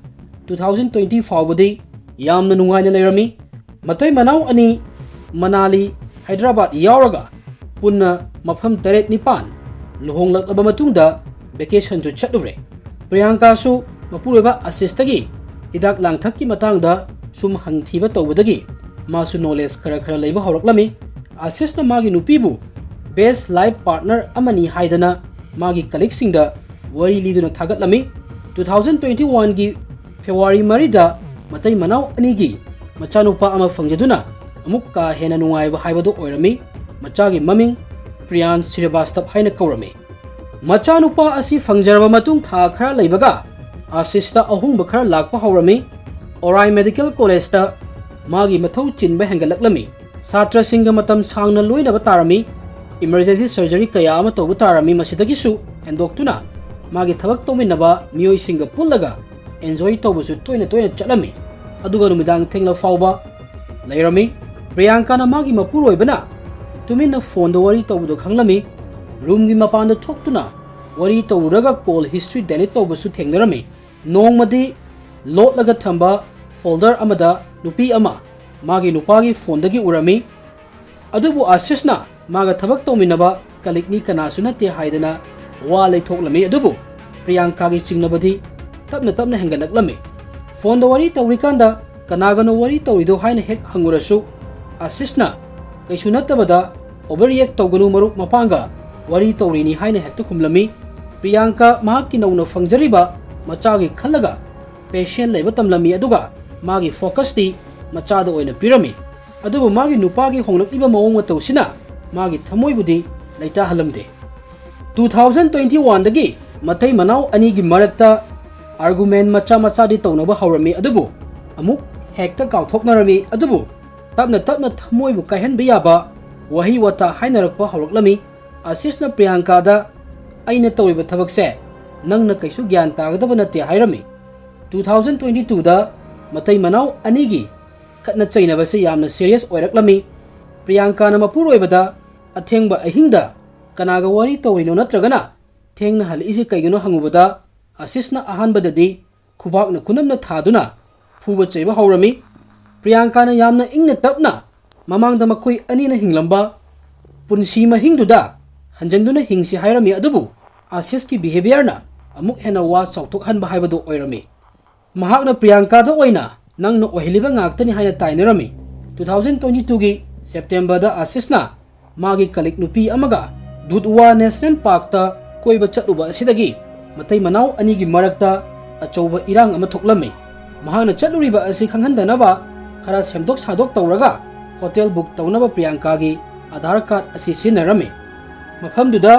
two thousand twenty ꯐꯥꯎꯕꯗꯤ ꯌꯥꯝꯅ ꯅꯨꯡꯉꯥꯏꯅ ꯂꯩꯔꯝꯃꯤ꯫ ꯃꯇꯩ ꯃꯅꯥꯎ ꯑꯅꯤ ꯃꯅꯥꯂꯤ, ꯍꯥꯏꯗ꯭ꯔꯕꯥꯗ ꯌꯥꯎꯔꯒ ꯄꯨꯟꯅ ꯃꯐꯝ ꯇꯔꯦꯠ ꯅꯤꯄꯥꯟ ꯂꯨꯍꯣꯡꯂꯛꯂꯕ ꯃꯇꯨꯡꯗ ꯚꯦꯀꯦꯁꯟꯁꯨ ꯆꯠꯂꯨꯔꯦ꯫ ꯄ꯭ꯔꯤꯌꯥꯡꯀꯥꯁꯨ ꯃꯄꯨꯔꯣꯏꯕ ꯑꯥꯁꯤꯁꯇꯒꯤ ꯍꯤꯗꯥꯛ ꯂꯥꯡꯊꯛꯀꯤ ꯃꯇꯥꯡꯗ ꯁꯨꯝ ꯍꯪꯊꯤꯕ ꯇꯧꯕꯗꯒꯤ ꯃꯥꯁꯨ ꯅꯣꯂꯦꯖ ꯈꯔ ꯈꯔ ꯂꯩꯕ ꯍꯧꯔꯛꯂꯝꯃꯤ꯫ ꯑꯥꯁꯤꯁꯅ ꯃꯥꯒꯤ ꯅꯨꯄꯤꯕꯨ ꯕꯦꯁ ꯂꯥꯏꯐ ꯄꯥꯔꯠꯅꯔ ꯑꯃꯅꯤ ꯍꯥꯏꯗꯅ ꯃꯥꯒꯤ ꯀꯂꯤꯛꯁꯤꯡꯗ ꯋꯥꯔꯤ ꯂꯤꯗꯨꯅ ꯊꯥꯒꯠꯂꯝꯃꯤ꯫ Two thousand twenty one ꯒꯤ ꯐꯦꯕ꯭ꯔꯨꯋꯥꯔꯤ ꯃꯔꯤꯗ ꯃꯇꯩ ꯃꯅꯥꯎ ꯑꯅꯤꯒꯤ ꯃꯆꯥꯅꯨꯄꯥ ꯑꯃ ꯐꯪꯖꯗꯨꯅ ꯑꯃꯨꯛ ꯀꯥ ꯍꯦꯟꯅ ꯅꯨꯡꯉꯥꯏꯕ ꯍꯥꯏꯕꯗꯨ ꯑꯣꯏꯔꯝꯃꯤ꯫ ꯃꯆꯥꯒꯤ ꯃꯃꯤꯡ ꯄ꯭ꯔꯤꯌꯥꯟ ꯁ꯭ꯔꯤꯕꯥꯁꯇꯕ ꯍꯥꯏꯅ ꯀꯧꯔꯝꯃꯤ꯫ ꯃꯆꯥꯅꯨꯄꯥ ꯑꯁꯤ ꯐꯪꯖꯔꯕ ꯃꯇꯨꯡ ꯊꯥ ꯈꯔ ꯂꯩꯕꯒ ꯑꯥꯁꯤꯁꯇ ꯑꯍꯣꯡꯕ ꯈꯔ ꯂꯥꯛꯄ ꯍꯧꯔꯝꯃꯤ꯫ ꯑꯣꯔꯥꯏ ꯃꯦꯗꯤꯀꯦꯜ ꯀꯣꯂꯦꯖꯇ ꯃꯥꯒꯤ ꯃꯊꯧ ꯆꯤꯟꯕ ꯍꯦꯟꯒꯠꯂꯛꯂꯝꯃꯤ꯫ ꯁꯥꯇ꯭ꯔꯁꯤꯡꯒ ꯃꯇꯝ ꯁꯥꯡꯅ ꯂꯣꯏꯅꯕ ꯇꯥꯔꯝꯃꯤ꯫ ꯏꯃꯔꯖꯦꯟꯁꯤ ꯁꯔꯖꯔꯤ ꯀꯌꯥ ꯑꯃ ꯇꯧꯕ ꯇꯥꯔꯝꯃꯤ꯫ ꯃꯁꯤꯗꯒꯤꯁꯨ ꯍꯦꯟꯗꯣꯛꯇꯨꯅ ꯃꯥꯒꯤ ꯊꯕꯛ ꯇꯧꯃꯤꯟꯅꯕ ꯃꯤꯑꯣꯏꯁꯤꯡꯒ ꯄꯨꯜꯂꯒ ꯑꯦꯟꯖꯣꯏ ꯇꯧꯕꯁꯨ ꯇꯣꯏꯅ ꯇꯣꯏꯅ ꯆꯠꯂꯝꯃꯤ꯫ ꯑꯗꯨꯒ ꯅꯨꯃꯤꯗꯥꯡ ꯊꯦꯡꯂ ꯐꯥꯎꯕ ꯂꯩꯔꯝꯃꯤ꯫ ꯄ꯭ꯔꯤꯌꯥꯡꯀꯥꯅ ꯃꯥꯒꯤ ꯃꯄꯨꯔꯣꯏꯕꯅ ꯇꯨꯃꯤꯟꯅ ꯐꯣꯟꯗ ꯋꯥꯔꯤ ꯇꯧꯕꯗꯨ ꯈꯪꯂꯝꯃꯤ꯫ ꯔꯨꯝꯒꯤ ꯃꯄꯥꯟꯗ ꯊꯣꯛꯇꯨꯅ ꯋꯥꯔꯤ ꯇꯧꯔꯨꯔꯒ ꯀꯣꯜ ꯍꯤꯁꯇ꯭ꯔꯤ ꯗꯦꯂꯤꯠ ꯇꯧꯕꯁꯨ ꯊꯦꯡꯅꯔꯝꯃꯤ꯫ ꯅꯣꯡꯃꯗꯤ ꯂꯣꯠꯂꯒ ꯊꯝꯕ ꯐꯣꯜꯗꯔ ꯑꯃꯗ ꯅꯨꯄꯤ ꯑꯃ ꯃꯥꯒꯤ ꯅꯨꯄꯥꯒꯤ ꯐꯣꯟꯗꯒꯤ ꯎꯔꯝꯃꯤ꯫ ꯑꯗꯨꯕꯨ ꯑꯥꯁꯤꯁꯅ ꯃꯥꯒ ꯊꯕꯛ ꯇꯧꯃꯤꯟꯅꯕ ꯀꯂꯤꯛꯅꯤ ꯀꯅꯥꯁꯨ ꯅꯠꯇꯦ ꯍꯥꯏꯗꯅ ꯋꯥ ꯂꯩꯊꯣꯛꯂꯝꯃꯤ꯫ ꯑꯗꯨꯕꯨ ꯄ꯭ꯔꯤꯌꯥꯡꯀꯥꯒꯤ ꯆꯤꯡꯅꯕꯗꯤ ꯇꯞꯅ ꯇꯞꯅ ꯍꯦꯟꯒꯠꯂꯛꯂꯝꯃꯤ꯫ ꯐꯣꯟꯗ ꯋꯥꯔꯤ ꯇꯧꯔꯤꯀꯥꯟꯗ ꯀꯅꯥꯒꯅꯣ ꯋꯥꯔꯤ ꯇꯧꯔꯤꯗꯣ ꯍꯥꯏꯅ ꯍꯦꯛ ꯍꯪꯉꯨꯔꯁꯨ ꯑꯥꯁꯤꯁꯅ ꯀꯩꯁꯨ ꯅꯠꯇꯕꯗ ꯑꯣꯚꯔ ꯔꯤꯌꯦꯛ ꯇꯧꯒꯅꯨ, ꯃꯔꯨꯞ ꯃꯄꯥꯡꯒ ꯋꯥꯔꯤ ꯇꯧꯔꯤꯅꯤ ꯍꯥꯏꯅ ꯍꯦꯛꯇ ꯈꯨꯝꯂꯝꯃꯤ꯫ ꯄ꯭ꯔꯤꯌꯥꯡꯀꯥ ꯃꯍꯥꯛꯀꯤ ꯅꯧꯅ ꯐꯪꯖꯔꯤꯕ ꯃꯆꯥꯒꯤ ꯈꯜꯂꯒ ꯄꯦꯁꯦꯟ ꯂꯩꯕ ꯇꯝꯂꯝꯃꯤ꯫ ꯑꯗꯨꯒ ꯃꯥꯒꯤ ꯐꯣꯀꯁꯇꯤ ꯃꯆꯥꯗ ꯑꯣꯏꯅ ꯄꯤꯔꯝꯃꯤ꯫ ꯑꯗꯨꯕꯨ ꯃꯥꯒꯤ ꯅꯨꯄꯥꯒꯤ ꯍꯣꯡꯂꯛꯂꯤꯕ ꯃꯑꯣꯡ ꯃꯇꯧꯁꯤꯅ ꯃꯥꯒꯤ ꯊꯃꯣꯏꯕꯨꯗꯤ ꯂꯩꯇꯥꯍꯜꯂꯝꯗꯦ꯫ ꯇꯨ ꯊꯥꯎꯖꯟ ꯇ꯭ꯋꯦꯟꯇꯤ ꯋꯥꯟꯗꯒꯤ ꯃꯇꯩ ꯃꯅꯥꯎ ꯑꯅꯤꯒꯤ ꯃꯔꯛꯇ ꯑꯥꯔꯒꯨꯃꯦꯟ ꯃꯆꯥ ꯃꯆꯥꯗꯤ ꯇꯧꯅꯕ ꯍꯧꯔꯝꯃꯤ꯫ ꯑꯗꯨꯕꯨ ꯑꯃꯨꯛ ꯍꯦꯛꯇ ꯀꯥꯎꯊꯣꯛꯅꯔꯝꯃꯤ꯫ ꯑꯗꯨꯕꯨ ꯇꯞꯅ ꯇꯞꯅ ꯊꯃꯣꯏꯕꯨ ꯀꯥꯏꯍꯟꯕ ꯌꯥꯕ ꯋꯥꯍꯩ ꯋꯥꯇꯥ ꯍꯥꯏꯅꯔꯛꯄ ꯍꯧꯔꯛꯂꯝꯃꯤ꯫ ꯑꯥꯁꯤꯁꯅ ꯄ꯭ꯔꯤꯌꯥꯡꯀꯥꯗ, "ꯑꯩꯅ ꯇꯧꯔꯤꯕ ꯊꯕꯛꯁꯦ ꯅꯪꯅ ꯀꯩꯁꯨ ꯒ꯭ꯌꯥꯟ ꯇꯥꯒꯗꯕ ꯅꯠꯇꯦ" ꯍꯥꯏꯔꯝꯃꯤ꯫ ꯇꯨ ꯊꯥꯎꯖꯟ ꯇ꯭ꯋꯦꯟꯇꯤ ꯇꯨꯗ ꯃꯇꯩ ꯃꯅꯥꯎ ꯑꯅꯤꯒꯤ ꯈꯠꯅ ꯆꯩꯅꯕꯁꯤ ꯌꯥꯝꯅ ꯁꯤꯔꯤꯌꯁ ꯑꯣꯏꯔꯛꯂꯝꯃꯤ꯫ ꯄ꯭ꯔꯤꯌꯥꯡꯀꯥꯅ ꯃꯄꯨꯔꯣꯏꯕꯗ ꯑꯊꯦꯡꯕ ꯑꯍꯤꯡꯗ ꯀꯅꯥꯒ ꯋꯥꯔꯤ ꯇꯧꯔꯤꯅꯣ ꯅꯠꯇ꯭ꯔꯒꯅ ꯊꯦꯡꯅ ꯍꯜꯂꯛꯏꯁꯤ ꯀꯩꯒꯤꯅꯣ ꯍꯪꯉꯨꯕꯗ ꯑꯥꯁꯤꯁꯅ ꯑꯍꯥꯟꯕꯗꯗꯤ ꯈꯨꯕꯥꯛꯅ ꯈꯨꯅꯝꯅ ꯊꯥꯗꯨꯅ ꯐꯨꯕ ꯆꯩꯕ ꯍꯧꯔꯝꯃꯤ꯫ ꯄ꯭ꯔꯤꯌꯥꯡꯀꯥꯅ ꯌꯥꯝꯅ ꯏꯪꯅ ꯇꯞꯅ ꯃꯃꯥꯡꯗ ꯃꯈꯣꯏ ꯑꯅꯤꯅ ꯍꯤꯡꯂꯝꯕ ꯄꯨꯟꯁꯤ ꯃꯍꯤꯡꯗꯨꯗ ꯍꯟꯖꯤꯟꯗꯨꯅ ꯍꯤꯡꯁꯤ ꯍꯥꯏꯔꯝꯃꯤ꯫ ꯑꯗꯨꯕꯨ ꯑꯥꯁꯤꯁꯀꯤ ꯕꯤꯍꯦꯕꯤꯌꯔꯅ ꯑꯃꯨꯛ ꯍꯦꯟꯅ ꯋꯥ ꯆꯥꯎꯊꯣꯛꯍꯟꯕ ꯍꯥꯏꯕꯗꯨ ꯑꯣꯏꯔꯝꯃꯤ꯫ ꯃꯍꯥꯛꯅ ꯄ꯭ꯔꯤꯌꯥꯡꯀꯥꯗ ꯑꯣꯏꯅ "ꯅꯪꯅ ꯑꯣꯏꯍꯜꯂꯤꯕ ꯉꯥꯛꯇꯅꯤ" ꯍꯥꯏꯅ ꯇꯥꯏꯅꯔꯝꯃꯤ꯫ ꯇꯨ ꯊꯥꯎꯖꯟ ꯇ꯭ꯋꯦꯟꯇꯤ ꯇꯨꯒꯤ ꯁꯦꯞꯇꯦꯝꯕꯔꯗ ꯑꯥꯁꯤꯁꯅ ꯃꯥꯒꯤ ꯀꯂꯤꯛ ꯅꯨꯄꯤ ꯑꯃꯒ ꯗꯨꯙꯋꯥ ꯅꯦꯁꯅꯦꯜ ꯄꯥꯔꯛꯇ ꯀꯣꯏꯕ ꯆꯠꯂꯨꯕ ꯑꯁꯤꯗꯒꯤ ꯃꯇꯩ ꯃꯅꯥꯎ ꯑꯅꯤꯒꯤ ꯃꯔꯛꯇ ꯑꯆꯧꯕ ꯏꯔꯥꯡ ꯑꯃ ꯊꯣꯛꯂꯝꯃꯤ꯫ ꯃꯍꯥꯛꯅ ꯆꯠꯂꯨꯔꯤꯕ ꯑꯁꯤ ꯈꯪꯍꯟꯗꯅꯕ ꯈꯔ ꯁꯦꯝꯗꯣꯛ ꯁꯥꯗꯣꯛ ꯇꯧꯔꯒ ꯍꯣꯇꯦꯜ ꯕꯨꯛ ꯇꯧꯅꯕ ꯄ꯭ꯔꯤꯌꯥꯡꯀꯥꯒꯤ ꯑꯥꯙꯥꯔ ꯀꯥꯔꯗ ꯑꯁꯤ ꯁꯤꯖꯤꯟꯅꯔꯝꯃꯤ꯫ ꯃꯐꯝꯗꯨꯗ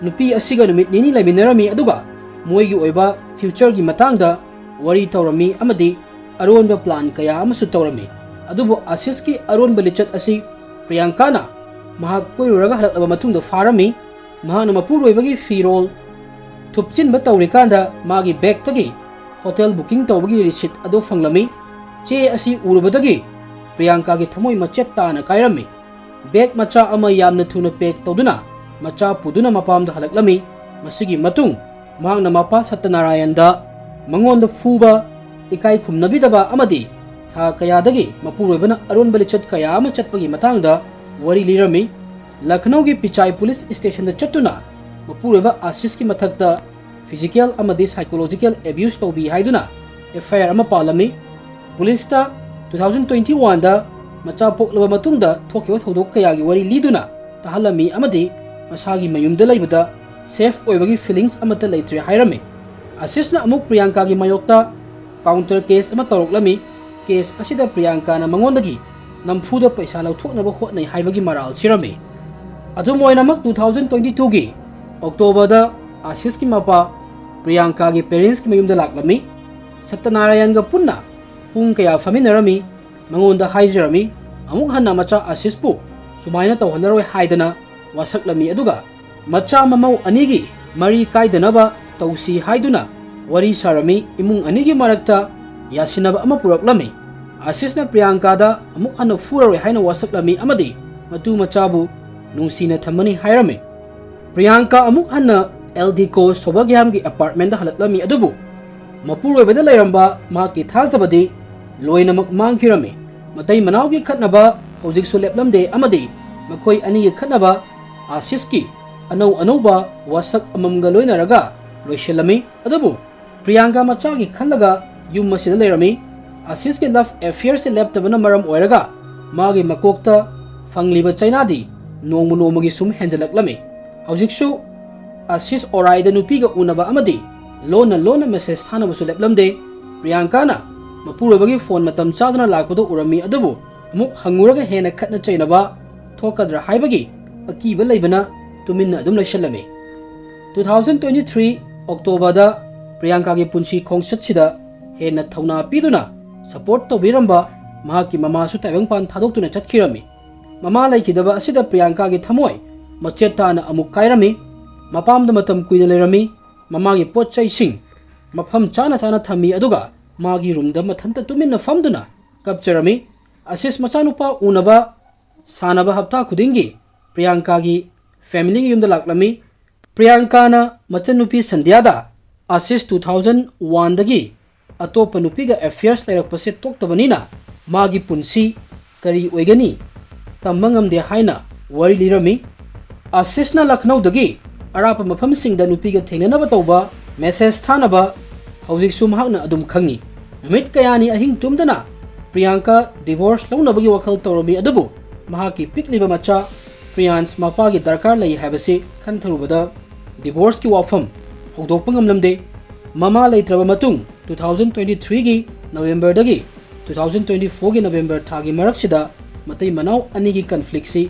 ꯅꯨꯄꯤ ꯑꯁꯤꯒ ꯅꯨꯃꯤꯠ ꯅꯤꯅꯤ ꯂꯩꯃꯤꯟꯅꯔꯝꯃꯤ, ꯑꯗꯨꯒ ꯃꯣꯏꯒꯤ ꯑꯣꯏꯕ future ꯒꯤ ꯃꯇꯥꯡꯗ ꯋꯥꯔꯤ ꯇꯧꯔꯝꯃꯤ ꯑꯃꯗꯤ ꯑꯔꯣꯟꯕ plan ꯀꯌꯥ ꯑꯃꯁꯨ ꯇꯧꯔꯝꯃꯤ꯫ ꯑꯗꯨꯕꯨ ꯑꯥꯁꯤꯁꯀꯤ ꯑꯔꯣꯟꯕ ꯂꯤꯆꯠ ꯑꯁꯤ ꯄ꯭ꯔꯤꯌꯥꯡꯀꯥꯅ ꯃꯍꯥꯛ ꯀꯣꯏꯔꯨꯔꯒ ꯍꯜꯂꯛꯂꯕ ꯃꯇꯨꯡꯗ ꯐꯥꯔꯝꯃꯤ꯫ ꯃꯍꯥꯛꯅ ꯃꯄꯨꯔꯣꯏꯕꯒꯤ ꯐꯤꯔꯣꯜ ꯊꯨꯞꯆꯤꯟꯕ ꯇꯧꯔꯤꯀꯥꯟꯗ ꯃꯥꯒꯤ bag ꯇꯒꯤ hotel booking ꯇꯧꯕꯒꯤ receipt ꯑꯗꯨ ꯐꯪꯂꯝꯃꯤ꯫ ꯆꯦ ꯑꯁꯤ ꯎꯔꯨꯕꯗꯒꯤ ꯄ꯭ꯔꯤꯌꯥꯡꯀꯥꯒꯤ ꯊꯃꯣꯏ ꯃꯆꯦꯠ ꯇꯥꯅ ꯀꯥꯏꯔꯝꯃꯤ꯫ Bag ꯃꯆꯥ ꯑꯃ ꯌꯥꯝꯅ ꯊꯨꯅ pack ꯇꯧꯗꯨꯅ ꯃꯆꯥ ꯄꯨꯗꯨꯅ ꯃꯄꯥꯝꯗ ꯍꯜꯂꯛꯂꯝꯃꯤ꯫ ꯃꯁꯤꯒꯤ ꯃꯇꯨꯡ ꯃꯍꯥꯛꯅ ꯃꯄꯥ ꯁꯠꯇꯅꯥꯔꯥꯌꯟꯗ ꯃꯉꯣꯟꯗ ꯐꯨꯕ, ꯏꯀꯥꯏ ꯈꯨꯝꯅꯕꯤꯗꯕ ꯑꯃꯗꯤ ꯊꯥ ꯀꯌꯥꯗꯒꯤ ꯃꯄꯨꯔꯣꯏꯕꯅ ꯑꯔꯣꯟꯕ ꯂꯤꯆꯠ ꯀꯌꯥ ꯑꯃ ꯆꯠꯄꯒꯤ ꯃꯇꯥꯡꯗ ꯋꯥꯔꯤ ꯂꯤꯔꯝꯃꯤ꯫ ꯂꯈꯅꯧꯒꯤ ꯄꯤꯆꯥꯏ police station ꯗ ꯆꯠꯇꯨꯅ ꯃꯄꯨꯔꯣꯏꯕ ꯑꯥꯁꯤꯁꯀꯤ ꯃꯊꯛꯇ physical ꯑꯃꯗꯤ psychological abuse ꯇꯧꯕꯤ ꯍꯥꯏꯗꯨꯅ F I R ꯑꯃ ꯄꯥꯜꯂꯝꯃꯤ꯫ Police ꯇ two thousand twenty one ꯗ ꯃꯆꯥ ꯄꯣꯛꯂꯕ ꯃꯇꯨꯡꯗ ꯊꯣꯛꯈꯤꯕ ꯊꯧꯗꯣꯛ ꯀꯌꯥꯒꯤ ꯋꯥꯔꯤ ꯂꯤꯗꯨꯅ ꯇꯥꯍꯜꯂꯝꯃꯤ ꯑꯃꯗꯤ ꯃꯁꯥꯒꯤ ꯃꯌꯨꯝꯗ ꯂꯩꯕꯗ safe ꯑꯣꯏꯕꯒꯤ feelings ꯑꯃꯠꯇ ꯂꯩꯇ꯭ꯔꯦ ꯍꯥꯏꯔꯝꯃꯤ꯫ ꯑꯥꯁꯤꯁꯅ ꯑꯃꯨꯛ ꯄ꯭ꯔꯤꯌꯥꯡꯀꯥꯒꯤ ꯃꯥꯌꯣꯛꯇ counter case ꯑꯃ ꯇꯧꯔꯛꯂꯝꯃꯤ꯫ Case ꯑꯁꯤꯗ ꯄ꯭ꯔꯤꯌꯥꯡꯀꯥꯅ ꯃꯉꯣꯟꯗꯒꯤ ꯅꯝꯐꯨꯗ ꯄꯩꯁꯥ ꯂꯧꯊꯣꯛꯅꯕ ꯍꯣꯠꯅꯩ ꯍꯥꯏꯕꯒꯤ ꯃꯔꯥꯜ ꯁꯤꯔꯝꯃꯤ꯫ ꯑꯗꯨꯝ ꯑꯣꯏꯅꯃꯛ, two thousand twenty two ꯒꯤ October ꯗ ꯑꯥꯁꯤꯁꯀꯤ ꯃꯄꯥ ꯄ꯭ꯔꯤꯌꯥꯡꯀꯥꯒꯤ parents ꯀꯤ ꯃꯌꯨꯝꯗ ꯂꯥꯛꯂꯝꯃꯤ꯫ ꯁꯠꯇꯅꯥꯔꯥꯌꯟꯒ ꯄꯨꯟꯅ ꯄꯨꯡ ꯀꯌꯥ ꯐꯝꯃꯤꯟꯅꯔꯝꯃꯤ꯫ ꯃꯉꯣꯟꯗ ꯍꯥꯏꯖꯔꯝꯃꯤ, ꯑꯃꯨꯛ ꯍꯟꯅ ꯃꯆꯥ ꯑꯥꯁꯤꯁꯄꯨ ꯁꯨꯃꯥꯏꯅ ꯇꯧꯍꯜꯂꯔꯣꯏ ꯍꯥꯏꯗꯅ ꯋꯥꯁꯛꯂꯝꯃꯤ꯫ ꯑꯗꯨꯒ ꯃꯆꯥ ꯃꯃꯧ ꯑꯅꯤꯒꯤ ꯃꯔꯤ ꯀꯥꯏꯗꯅꯕ ꯇꯧꯁꯤ ꯍꯥꯏꯗꯨꯅ ꯋꯥꯔꯤ ꯁꯥꯔꯝꯃꯤ꯫ ꯏꯃꯨꯡ ꯑꯅꯤꯒꯤ ꯃꯔꯛꯇ ꯌꯥꯁꯤꯟꯅꯕ ꯑꯃ ꯄꯨꯔꯛꯂꯝꯃꯤ꯫ ꯑꯥꯁꯤꯁꯅ ꯄ꯭ꯔꯤꯌꯥꯡꯀꯥꯗ ꯑꯃꯨꯛ ꯍꯟꯅ ꯐꯨꯔꯔꯣꯏ ꯍꯥꯏꯅ ꯋꯥꯁꯛꯂꯝꯃꯤ ꯑꯃꯗꯤ ꯃꯇꯨ ꯃꯆꯥꯕꯨ ꯅꯨꯡꯁꯤꯅ ꯊꯝꯃꯅꯤ ꯍꯥꯏꯔꯝꯃꯤ꯫ ꯄ꯭ꯔꯤꯌꯥꯡꯀꯥ ꯑꯃꯨꯛ ꯍꯟꯅ ꯑꯦꯜꯗꯤꯀꯣ ꯁꯣꯚꯥꯒ꯭ꯌꯥꯝꯒꯤ apartment ꯗ ꯍꯜꯂꯛꯂꯝꯃꯤ, ꯑꯗꯨꯕꯨ ꯃꯄꯨꯔꯣꯏꯕꯗ ꯂꯩꯔꯝꯕ ꯃꯍꯥꯛꯀꯤ ꯊꯥꯖꯕꯗꯤ ꯂꯣꯏꯅꯃꯛ ꯃꯥꯡꯈꯤꯔꯝꯃꯤ꯫ ꯃꯇꯩ ꯃꯅꯥꯎꯒꯤ ꯈꯠꯅꯕ ꯍꯧꯖꯤꯛꯁꯨ ꯂꯦꯞꯂꯝꯗꯦ ꯑꯃꯗꯤ ꯃꯈꯣꯏ ꯑꯅꯤꯒꯤ ꯈꯠꯅꯕ ꯑꯥꯁꯤꯁꯀꯤ ꯑꯅꯧ ꯑꯅꯧꯕ ꯋꯥꯁꯛ ꯑꯃꯃꯝꯒ ꯂꯣꯏꯅꯔꯒ ꯂꯣꯏꯁꯤꯜꯂꯝꯃꯤ꯫ ꯑꯗꯨꯕꯨ ꯄ꯭ꯔꯤꯌꯥꯡꯀꯥ ꯃꯆꯥꯒꯤ ꯈꯜꯂꯒ ꯌꯨꯝ ꯑꯁꯤꯗ ꯂꯩꯔꯝꯃꯤ꯫ ꯑꯥꯁꯤꯁꯀꯤ love affair ꯁꯤ ꯂꯦꯞꯇꯕꯅ ꯃꯔꯝ ꯑꯣꯏꯔꯒ ꯃꯥꯒꯤ ꯃꯀꯣꯛꯇ ꯐꯪꯂꯤꯕ ꯆꯩꯅꯥꯗꯤ ꯅꯣꯡꯃ ꯅꯣꯡꯃꯒꯤ ꯁꯨꯝ ꯍꯦꯟꯖꯜꯂꯛꯂꯝꯃꯤ꯫ ꯍꯧꯖꯤꯛꯁꯨ ꯑꯥꯁꯤꯁ ꯑꯣꯔꯥꯏꯗ ꯅꯨꯄꯤꯒ ꯎꯅꯕ ꯑꯃꯗꯤ ꯂꯣꯟꯅ ꯂꯣꯟꯅ message ꯊꯥꯅꯕꯁꯨ ꯂꯦꯞꯂꯝꯗꯦ꯫ ꯄ꯭ꯔꯤꯌꯥꯡꯀꯥꯅ ꯃꯄꯨꯔꯣꯏꯕꯒꯤ phone ꯃꯇꯝ ꯆꯥꯗꯅ ꯂꯥꯛꯄꯗꯨ ꯎꯔꯝꯃꯤ, ꯑꯗꯨꯕꯨ ꯑꯃꯨꯛ ꯍꯪꯉꯨꯔꯒ ꯍꯦꯟꯅ ꯈꯠꯅ ꯆꯩꯅꯕ ꯊꯣꯛꯀꯗ꯭ꯔꯥ ꯍꯥꯏꯕꯒꯤ ꯑꯀꯤꯕ ꯂꯩꯕꯅ ꯇꯨꯃꯤꯟꯅ ꯑꯗꯨꯝ ꯂꯩꯁꯜꯂꯝꯃꯤ꯫ Two thousand twenty three October ꯗ ꯄ꯭ꯔꯤꯌꯥꯡꯀꯥꯒꯤ ꯄꯨꯟꯁꯤ ꯈꯣꯡꯆꯠꯁꯤꯗ ꯍꯦꯟꯅ ꯊꯧꯅꯥ ꯄꯤꯗꯨꯅ support ꯇꯧꯕꯤꯔꯝꯕ ꯃꯍꯥꯛꯀꯤ ꯃꯃꯥꯁꯨ ꯇꯥꯏꯕꯪꯄꯥꯟ ꯊꯥꯗꯣꯛꯇꯨꯅ ꯆꯠꯈꯤꯔꯝꯃꯤ꯫ ꯃꯃꯥ ꯂꯩꯈꯤꯗꯕ ꯑꯁꯤꯗ ꯄ꯭ꯔꯤꯌꯥꯡꯀꯥꯒꯤ ꯊꯃꯣꯏ ꯃꯆꯦꯠ ꯇꯥꯅ ꯑꯃꯨꯛ ꯀꯥꯏꯔꯝꯃꯤ꯫ ꯃꯄꯥꯝꯗ ꯃꯇꯝ ꯀꯨꯏꯅ ꯂꯩꯔꯝꯃꯤ꯫ ꯃꯃꯥꯒꯤ ꯄꯣꯠ ꯆꯩꯁꯤꯡ ꯃꯐꯝ ꯆꯥꯅ ꯆꯥꯅ ꯊꯝꯃꯤ, ꯑꯗꯨꯒ ꯃꯥꯒꯤ ꯔꯨꯝꯗ ꯃꯊꯟꯇ ꯇꯨꯃꯤꯟꯅ ꯐꯝꯗꯨꯅ ꯀꯞꯆꯔꯝꯃꯤ꯫ ꯑꯁꯤꯁ ꯃꯆꯥꯅꯨꯄꯥ ꯎꯅꯕ ꯁꯥꯟꯅꯕ ꯍꯞꯇꯥ ꯈꯨꯗꯤꯡꯒꯤ ꯄ꯭ꯔꯤꯌꯥꯡꯀꯥꯒꯤ familyꯒꯤ ꯌꯨꯝꯗ ꯂꯥꯛꯂꯝꯃꯤ꯫ ꯄ꯭ꯔꯤꯌꯥꯡꯀꯥꯅ ꯃꯆꯟꯅꯨꯄꯤ ꯁꯟꯙ꯭ꯌꯥꯗ ꯑꯁꯤꯁ two thousand one ꯗꯒꯤ ꯑꯇꯣꯞꯄ ꯅꯨꯄꯤꯒ affairs ꯂꯩꯔꯛꯄꯁꯦ ꯇꯣꯛꯇꯕꯅꯤꯅ ꯃꯥꯒꯤ ꯄꯨꯟꯁꯤ ꯀꯔꯤ ꯑꯣꯏꯒꯅꯤ ꯇꯝꯕ ꯉꯝꯗꯦ ꯍꯥꯏꯅ ꯋꯥꯔꯤ ꯂꯤꯔꯝꯃꯤ꯫ ꯑꯁꯤꯁꯅ ꯂꯈꯅꯧꯗꯒꯤ ꯑꯔꯥꯞꯄ ꯃꯐꯝꯁꯤꯡꯗ ꯅꯨꯄꯤꯒ ꯊꯦꯡꯅꯅꯕ ꯇꯧꯕ, message ꯊꯥꯅꯕ ꯍꯧꯖꯤꯛꯁꯨ ꯃꯍꯥꯛꯅ ꯑꯗꯨꯝ ꯈꯪꯉꯤ꯫ ꯅꯨꯃꯤꯠ ꯀꯌꯥꯅꯤ ꯑꯍꯤꯡ ꯇꯨꯝꯗꯅ ꯄ꯭ꯔꯤꯌꯥꯡꯀꯥ divorce ꯂꯧꯅꯕꯒꯤ ꯋꯥꯈꯜ ꯇꯧꯔꯝꯃꯤ, ꯑꯗꯨꯕꯨ ꯃꯍꯥꯛꯀꯤ ꯄꯤꯛꯂꯤꯕ ꯃꯆꯥ ꯄ꯭ꯔꯤꯌꯥꯟꯁ ꯃꯄꯥꯒꯤ ꯗꯔꯀꯥꯔ ꯂꯩ ꯍꯥꯏꯕꯁꯤ ꯈꯟꯊꯔꯨꯕꯗ divorceꯀꯤ ꯋꯥꯐꯝ ꯍꯧꯗꯣꯛꯄ ꯉꯝꯂꯝꯗꯦ꯫ ꯃꯃꯥ ꯂꯩꯇ꯭ꯔꯕ ꯃꯇꯨꯡ two thousand twenty threeꯒꯤ Novemberꯗꯒꯤ two thousand twenty fourꯒꯤ November ꯊꯥꯒꯤ ꯃꯔꯛꯁꯤꯗ ꯃꯇꯩ ꯃꯅꯥꯎ ꯑꯅꯤꯒꯤ conflictꯁꯤ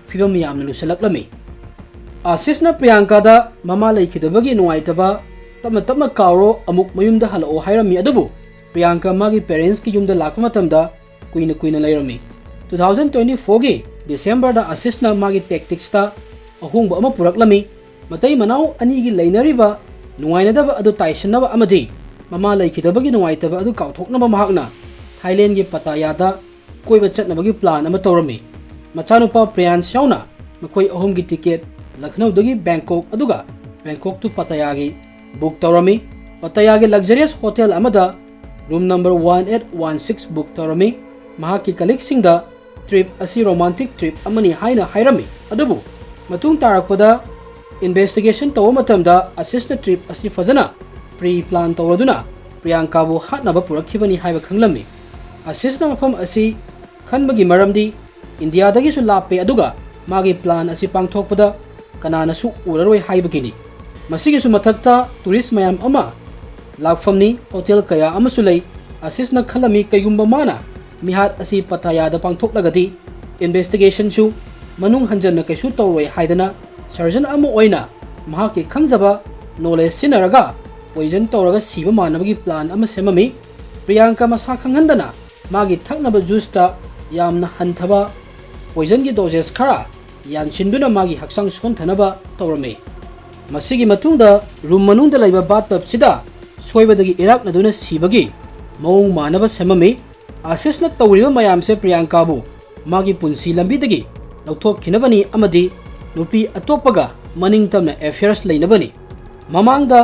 ꯐꯤꯕꯝ ꯌꯥꯝꯅ ꯂꯨꯁꯜꯂꯛꯂꯝꯃꯤ꯫ ꯑꯁꯤꯁꯅ ꯄ꯭ꯔꯤꯌꯥꯡꯀꯥꯗ ꯃꯃꯥ ꯂꯩꯈꯤꯗꯕꯒꯤ ꯅꯨꯡꯉꯥꯏꯇꯕ "ꯇꯞꯅ ꯇꯞꯅ ꯀꯥꯎꯔꯣ, ꯑꯃꯨꯛ ꯃꯌꯨꯝꯗ ꯍꯜꯂꯛꯑꯣ" ꯍꯥꯏꯔꯝꯃꯤ, ꯑꯗꯨꯕꯨ ꯄ꯭ꯔꯤꯌꯥꯡꯀꯥ ꯃꯥꯒꯤ parentsꯀꯤ ꯌꯨꯝꯗ ꯂꯥꯛꯄ ꯃꯇꯝꯗ ꯀꯨꯏꯅ ꯀꯨꯏꯅ ꯂꯩꯔꯝꯃꯤ꯫ Two thousand twenty fourꯒꯤ Decemberꯗ ꯑꯁꯤꯁꯅ ꯃꯥꯒꯤ tacticsꯇ ꯑꯍꯣꯡꯕ ꯑꯃ ꯄꯨꯔꯛꯂꯝꯃꯤ꯫ ꯃꯇꯩ ꯃꯅꯥꯎ ꯑꯅꯤꯒꯤ ꯂꯩꯅꯔꯤꯕ ꯅꯨꯡꯉꯥꯏꯅꯗꯕ ꯑꯗꯨ ꯇꯥꯏꯁꯤꯟꯅꯕ ꯑꯃꯗꯤ ꯃꯃꯥ ꯂꯩꯈꯤꯗꯕꯒꯤ ꯅꯨꯡꯉꯥꯏꯇꯕ ꯑꯗꯨ ꯀꯥꯎꯊꯣꯛꯅꯕ ꯃꯍꯥꯛꯅ ꯊꯥꯏꯂꯦꯟꯒꯤ ꯄꯇꯥꯌꯥꯗ ꯀꯣꯏꯕ ꯆꯠꯅꯕꯒꯤ plan ꯑꯃ ꯇꯧꯔꯝꯃꯤ꯫ ꯃꯆꯥꯅꯨꯄꯥ ꯄ꯭ꯔꯤꯌꯥꯟꯁ ꯌꯥꯎꯅ ꯃꯈꯣꯏ ꯑꯍꯨꯝꯒꯤ ticket ꯂꯈꯅꯧꯗꯒꯤ ꯕꯦꯡꯀꯣꯛ ꯑꯗꯨꯒ ꯕꯦꯡꯀꯣꯛ to ꯄꯇꯥꯌꯥꯒꯤ book ꯇꯧꯔꯝꯃꯤ꯫ ꯄꯇꯥꯌꯥꯒꯤ luxurious hotel ꯑꯃꯗ room number one eight one six book ꯇꯧꯔꯝꯃꯤ꯫ ꯃꯍꯥꯛꯀꯤ colleagueꯁꯤꯡꯗ trip ꯑꯁꯤ romantic trip ꯑꯃꯅꯤ ꯍꯥꯏꯅ ꯍꯥꯏꯔꯝꯃꯤ꯫ ꯑꯗꯨꯕꯨ ꯃꯇꯨꯡ ꯇꯥꯔꯛꯄꯗ investigation ꯇꯧꯕ ꯃꯇꯝꯗ ꯑꯁꯤꯁꯅ trip ꯑꯁꯤ ꯐꯖꯅ pre-plan ꯇꯧꯔꯗꯨꯅ ꯄ꯭ꯔꯤꯌꯥꯡꯀꯥꯕꯨ ꯍꯥꯠꯅꯕ ꯄꯨꯔꯛꯈꯤꯕꯅꯤ ꯍꯥꯏꯕ ꯈꯪꯂꯝꯃꯤ꯫ ꯑꯁꯤꯁꯅ ꯃꯐꯝ ꯑꯁꯤ ꯈꯟꯕꯒꯤ ꯃꯔꯝꯗꯤ ꯏꯟꯗꯤꯌꯥꯗꯒꯤꯁꯨ ꯂꯥꯞꯄꯦ, ꯑꯗꯨꯒ ꯃꯥꯒꯤ plan ꯑꯁꯤ ꯄꯥꯡꯊꯣꯛꯄꯗ ꯀꯅꯥꯅꯁꯨ ꯎꯔꯔꯣꯏ ꯍꯥꯏꯕꯒꯤꯅꯤ꯫ ꯃꯁꯤꯒꯤꯁꯨ ꯃꯊꯛꯇ tourist ꯃꯌꯥꯝ ꯑꯃ ꯂꯥꯛꯐꯝꯅꯤ, hotel ꯀꯌꯥ ꯑꯃꯁꯨ ꯂꯩ꯫ ꯑꯁꯤꯁꯅ ꯈꯜꯂꯝꯃꯤ, ꯀꯩꯒꯨꯝꯕ ꯃꯥꯅ ꯃꯤꯍꯥꯠ ꯑꯁꯤ ꯄꯇꯥꯌꯥꯗ ꯄꯥꯡꯊꯣꯛꯂꯒꯗꯤ investigationꯁꯨ ꯃꯅꯨꯡ ꯍꯟꯖꯟꯅ ꯀꯩꯁꯨ ꯇꯧꯔꯣꯏ ꯍꯥꯏꯗꯅ surgeon ꯑꯃ ꯑꯣꯏꯅ ꯃꯍꯥꯛꯀꯤ ꯈꯪꯖꯕ knowledge ꯁꯤꯖꯤꯟꯅꯔꯒ poison ꯇꯧꯔꯒ ꯁꯤꯕ ꯃꯥꯟꯅꯕꯒꯤ plan ꯑꯃ ꯁꯦꯝꯃꯝꯃꯤ꯫ ꯄ꯭ꯔꯤꯌꯥꯡꯀꯥ ꯃꯁꯥ ꯈꯪꯍꯟꯗꯅ ꯃꯥꯒꯤ ꯊꯛꯅꯕ juiceꯇ ꯌꯥꯝꯅ ꯍꯟꯊꯕ poisonꯒꯤ dosage ꯈꯔ ꯌꯥꯟꯁꯤꯟꯗꯨꯅ ꯃꯥꯒꯤ ꯍꯛꯆꯥꯡ ꯁꯣꯟꯊꯅꯕ ꯇꯧꯔꯝꯃꯤ꯫ ꯃꯁꯤꯒꯤ ꯃꯇꯨꯡꯗ room ꯃꯅꯨꯡꯗ ꯂꯩꯕ bathtubꯁꯤꯗ ꯁꯣꯏꯕꯗꯒꯤ ꯏꯔꯥꯛꯅꯗꯨꯅ ꯁꯤꯕꯒꯤ ꯃꯑꯣꯡ ꯃꯥꯟꯅꯕ ꯁꯦꯝꯃꯝꯃꯤ꯫ ꯑꯥꯁꯤꯁꯅ ꯇꯧꯔꯤꯕ ꯃꯌꯥꯝꯁꯦ ꯄ꯭ꯔꯤꯌꯥꯡꯀꯥꯕꯨ ꯃꯥꯒꯤ ꯄꯨꯟꯁꯤ ꯂꯝꯕꯤꯗꯒꯤ ꯂꯧꯊꯣꯛꯈꯤꯅꯕꯅꯤ ꯑꯃꯗꯤ ꯅꯨꯄꯤ ꯑꯇꯣꯞꯄꯒ ꯃꯅꯤꯡ ꯇꯝꯅ affairs ꯂꯩꯅꯕꯅꯤ꯫ ꯃꯃꯥꯡꯗ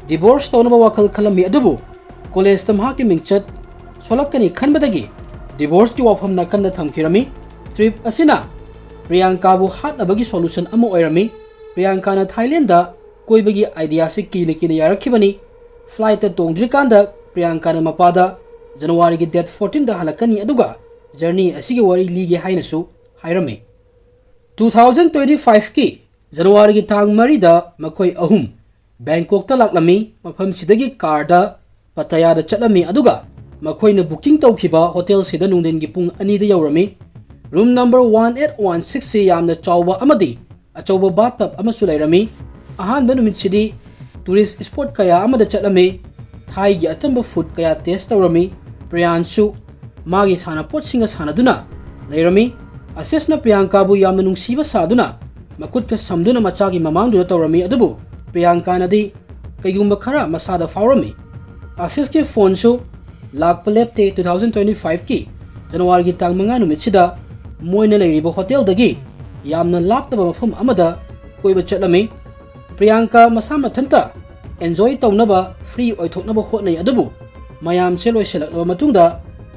divorce ꯇꯧꯅꯕ ꯋꯥꯈꯜ ꯈꯜꯂꯝꯃꯤ, ꯑꯗꯨꯕꯨ collegeꯇ ꯃꯍꯥꯛꯀꯤ ꯃꯤꯡꯆꯠ ꯁꯣꯜꯂꯛꯀꯅꯤ ꯈꯟꯕꯗꯒꯤ divorceꯀꯤ ꯋꯥꯐꯝ ꯅꯥꯀꯟꯗ ꯊꯝꯈꯤꯔꯝꯃꯤ꯫ Trip ꯑꯁꯤꯅ ꯄ꯭ꯔꯤꯌꯥꯡꯀꯥꯕꯨ ꯍꯥꯠꯅꯕꯒꯤ solution ꯑꯃ ꯑꯣꯏꯔꯝꯃꯤ꯫ ꯄ꯭ꯔꯤꯌꯥꯡꯀꯥꯅ ꯊꯥꯏꯂꯦꯟꯗꯗ ꯀꯣꯏꯕꯒꯤ ideaꯁꯤ ꯀꯤꯅ ꯀꯤꯅ ꯌꯥꯔꯛꯈꯤꯕꯅꯤ꯫ Flightꯇ ꯇꯣꯡꯗ꯭ꯔꯤꯀꯥꯟꯗ ꯄ꯭ꯔꯤꯌꯥꯡꯀꯥꯅ ꯃꯄꯥꯗ Januaryꯒꯤ date fourteenꯗ ꯍꯜꯂꯛꯀꯅꯤ, ꯑꯗꯨꯒ journey ꯑꯁꯤꯒꯤ ꯋꯥꯔꯤ ꯂꯤꯒꯦ ꯍꯥꯏꯅꯁꯨ ꯍꯥꯏꯔꯝꯃꯤ꯫ Two thousand twenty-fiveꯀꯤ Januaryꯒꯤ ꯇꯥꯡ ꯃꯔꯤꯗ ꯃꯈꯣꯏ ꯑꯍꯨꯝ ꯕꯦꯡꯀꯣꯛꯇ ꯂꯥꯛꯂꯝꯃꯤ꯫ ꯃꯐꯝꯁꯤꯗꯒꯤ carꯗ ꯄꯇꯌꯥꯗ ꯆꯠꯂꯝꯃꯤ, ꯑꯗꯨꯒ ꯃꯈꯣꯏꯅ booking ꯇꯧꯈꯤꯕ hotelꯁꯤꯗ ꯅꯨꯡꯊꯤꯟꯒꯤ ꯄꯨꯡ ꯑꯅꯤꯗ ꯌꯧꯔꯝꯃꯤ꯫ Room number one eight one sixꯁꯤ ꯌꯥꯝꯅ ꯆꯥꯎꯕ ꯑꯃꯗꯤ ꯑꯆꯧꯕ bathtub ꯑꯃꯁꯨ ꯂꯩꯔꯝꯃꯤ꯫ ꯑꯍꯥꯟꯕ ꯅꯨꯃꯤꯠꯁꯤꯗꯤ tourist spot ꯀꯌꯥ ꯑꯃꯗ ꯆꯠꯂꯝꯃꯤ꯫ ꯊꯥꯏꯒꯤ ꯑꯆꯝꯕ food ꯀꯌꯥ taste ꯇꯧꯔꯝꯃꯤ꯫ ꯄ꯭ꯔꯤꯌꯥꯟꯁꯨ ꯃꯥꯒꯤ ꯁꯥꯟꯅꯄꯣꯠꯁꯤꯡꯒ ꯁꯥꯟꯅꯗꯨꯅ ꯂꯩꯔꯝꯃꯤ꯫ ꯑꯥꯁꯤꯁꯅ ꯄ꯭ꯔꯤꯌꯥꯡꯀꯥꯕꯨ ꯌꯥꯝꯅ ꯅꯨꯡꯁꯤꯕ ꯁꯥꯗꯨꯅ ꯃꯈꯨꯠꯀ ꯁꯝꯗꯨꯅ ꯃꯆꯥꯒꯤ ꯃꯃꯥꯡꯗꯨꯗ ꯇꯧꯔꯝꯃꯤ, ꯑꯗꯨꯕꯨ ꯄ꯭ꯔꯤꯌꯥꯡꯀꯥꯅꯗꯤ ꯀꯩꯒꯨꯝꯕ ꯈꯔ ꯃꯁꯥꯗ ꯐꯥꯎꯔꯝꯃꯤ꯫ ꯑꯥꯁꯤꯁꯀꯤ phoneꯁꯨ ꯂꯥꯛꯄ ꯂꯦꯞꯇꯦ꯫ Two thousand twenty-fiveꯀꯤ Januaryꯒꯤ ꯇꯥꯡ ꯃꯉꯥ ꯅꯨꯃꯤꯠꯁꯤꯗ ꯃꯣꯏꯅ ꯂꯩꯔꯤꯕ hotelꯗꯒꯤ ꯌꯥꯝꯅ ꯂꯥꯞꯇꯕ ꯃꯐꯝ ꯑꯃꯗ ꯀꯣꯏꯕ ꯆꯠꯂꯝꯃꯤ꯫ ꯄ꯭ꯔꯤꯌꯥꯡꯀꯥ ꯃꯁꯥ ꯃꯊꯟꯇ enjoy ꯇꯧꯅꯕ, free ꯑꯣꯏꯊꯣꯛꯅꯕ ꯍꯣꯠꯅꯩ, ꯑꯗꯨꯕꯨ ꯃꯌꯥꯝꯁꯦ ꯂꯣꯏꯁꯤꯜꯂꯛꯂꯕ ꯃꯇꯨꯡꯗ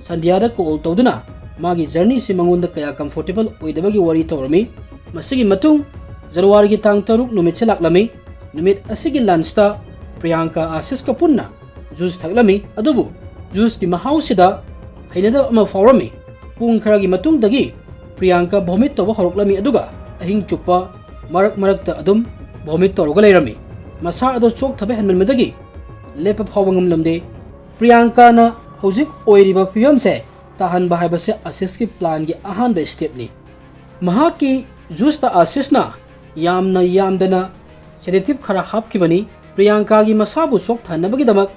ꯁꯟꯙ꯭ꯌꯥꯗ call ꯇꯧꯗꯨꯅ ꯃꯥꯒꯤ journeyꯁꯤ ꯃꯉꯣꯟꯗ ꯀꯌꯥ comfortable ꯑꯣꯏꯗꯕꯒꯤ ꯋꯥꯔꯤ ꯇꯧꯔꯝꯃꯤ꯫ ꯃꯁꯤꯒꯤ ꯃꯇꯨꯡ Januaryꯒꯤ ꯇꯥꯡ ꯇꯔꯨꯛ ꯅꯨꯃꯤꯠꯁꯦ ꯂꯥꯛꯂꯝꯃꯤ꯫ ꯅꯨꯃꯤꯠ ꯑꯁꯤꯒꯤ lunchꯇ ꯄ꯭ꯔꯤꯌꯥꯡꯀꯥ ꯑꯥꯁꯤꯁꯀ ꯄꯨꯟꯅ juice ꯊꯛꯂꯝꯃꯤ, ꯑꯗꯨꯕꯨ juiceꯀꯤ ꯃꯍꯥꯎꯁꯤꯗ ꯍꯩꯅꯗꯕ ꯑꯃ ꯐꯥꯎꯔꯝꯃꯤ꯫ ꯄꯨꯡ ꯈꯔꯒꯤ ꯃꯇꯨꯡꯗꯒꯤ ꯄ꯭ꯔꯤꯌꯥꯡꯀꯥ vomit ꯇꯧꯕ ꯍꯧꯔꯛꯂꯝꯃꯤ, ꯑꯗꯨꯒ ꯑꯍꯤꯡ ꯆꯨꯞꯄ ꯃꯔꯛ ꯃꯔꯛꯇ ꯑꯗꯨꯝ vomit ꯇꯧꯔꯒ ꯂꯩꯔꯝꯃꯤ꯫ ꯃꯁꯥ ꯑꯗꯨ ꯆꯣꯛꯊꯕ ꯍꯦꯟꯃꯟꯕꯗꯒꯤ ꯂꯦꯞꯄ ꯐꯥꯎꯕ ꯉꯝꯂꯝꯗꯦ꯫ ꯄ꯭ꯔꯤꯌꯥꯡꯀꯥꯅ ꯍꯧꯖꯤꯛ ꯑꯣꯏꯔꯤꯕ ꯐꯤꯕꯝꯁꯦ ꯇꯥꯍꯟꯕ ꯍꯥꯏꯕꯁꯦ ꯑꯥꯁꯤꯁꯀꯤ planꯒꯤ ꯑꯍꯥꯟꯕ stepꯅꯤ꯫ ꯃꯍꯥꯛꯀꯤ juiceꯇ ꯑꯥꯁꯤꯁꯅ ꯌꯥꯝꯅ ꯌꯥꯝꯗꯅ sedative ꯈꯔ ꯍꯥꯞꯈꯤꯕꯅꯤ꯫ ꯄ꯭ꯔꯤꯌꯥꯡꯀꯥꯒꯤ ꯃꯁꯥꯕꯨ ꯆꯣꯛꯊꯍꯟꯅꯕꯒꯤꯗꯃꯛ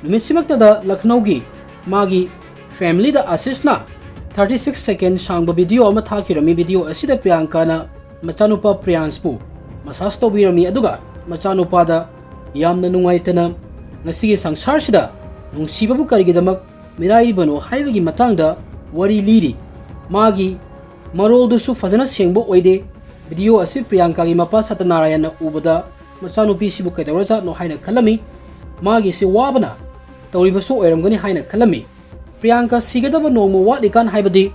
ꯅꯨꯃꯤꯠꯁꯤꯃꯛꯇꯗ ꯂꯈꯅꯧꯒꯤ ꯃꯥꯒꯤ familyꯗ ꯑꯥꯁꯤꯁꯅ thirty six second ꯁꯥꯡꯕ video ꯑꯃ ꯊꯥꯈꯤꯔꯝꯃꯤ꯫ Video ꯑꯁꯤꯗ ꯄ꯭ꯔꯤꯌꯥꯡꯀꯥꯅ ꯃꯆꯥꯅꯨꯄꯥ ꯄ꯭ꯔꯤꯌꯥꯟꯁꯄꯨ massage ꯇꯧꯕꯤꯔꯝꯃꯤ, ꯑꯗꯨꯒ ꯃꯆꯥꯅꯨꯄꯥꯗ ꯌꯥꯝꯅ ꯅꯨꯡꯉꯥꯏꯇꯅ ꯉꯁꯤꯒꯤ ꯁꯪꯁꯥꯔꯁꯤꯗ ꯅꯨꯡꯁꯤꯕꯕꯨ ꯀꯔꯤꯒꯤꯗꯃꯛ ꯃꯤꯔꯥꯏꯔꯤꯕꯅꯣ ꯍꯥꯏꯕꯒꯤ ꯃꯇꯥꯡꯗ ꯋꯥꯔꯤ ꯂꯤꯔꯤ꯫ ꯃꯥꯒꯤ ꯃꯔꯣꯜꯗꯨꯁꯨ ꯐꯖꯅ ꯁꯦꯡꯕ ꯑꯣꯏꯗꯦ꯫ Video ꯑꯁꯤ ꯄ꯭ꯔꯤꯌꯥꯡꯀꯥꯒꯤ ꯃꯄꯥ ꯁꯇꯅꯥꯔꯥꯌꯟꯅ ꯎꯕꯗ ꯃꯆꯥꯅꯨꯄꯤꯁꯤꯕꯨ ꯀꯩꯗꯧꯔꯖꯥꯠꯅꯣ ꯍꯥꯏꯅ ꯈꯜꯂꯝꯃꯤ꯫ ꯃꯥꯒꯤꯁꯤ ꯋꯥꯕꯅ ꯇꯧꯔꯤꯕꯁꯨ ꯑꯣꯏꯔꯝꯒꯅꯤ ꯍꯥꯏꯅ ꯈꯜꯂꯝꯃꯤ꯫ ꯄ꯭ꯔꯤꯌꯥꯡꯀꯥ ꯁꯤꯒꯗꯕ ꯅꯣꯡꯃ ꯋꯥꯠꯂꯤꯀꯥꯟ, ꯍꯥꯏꯕꯗꯤ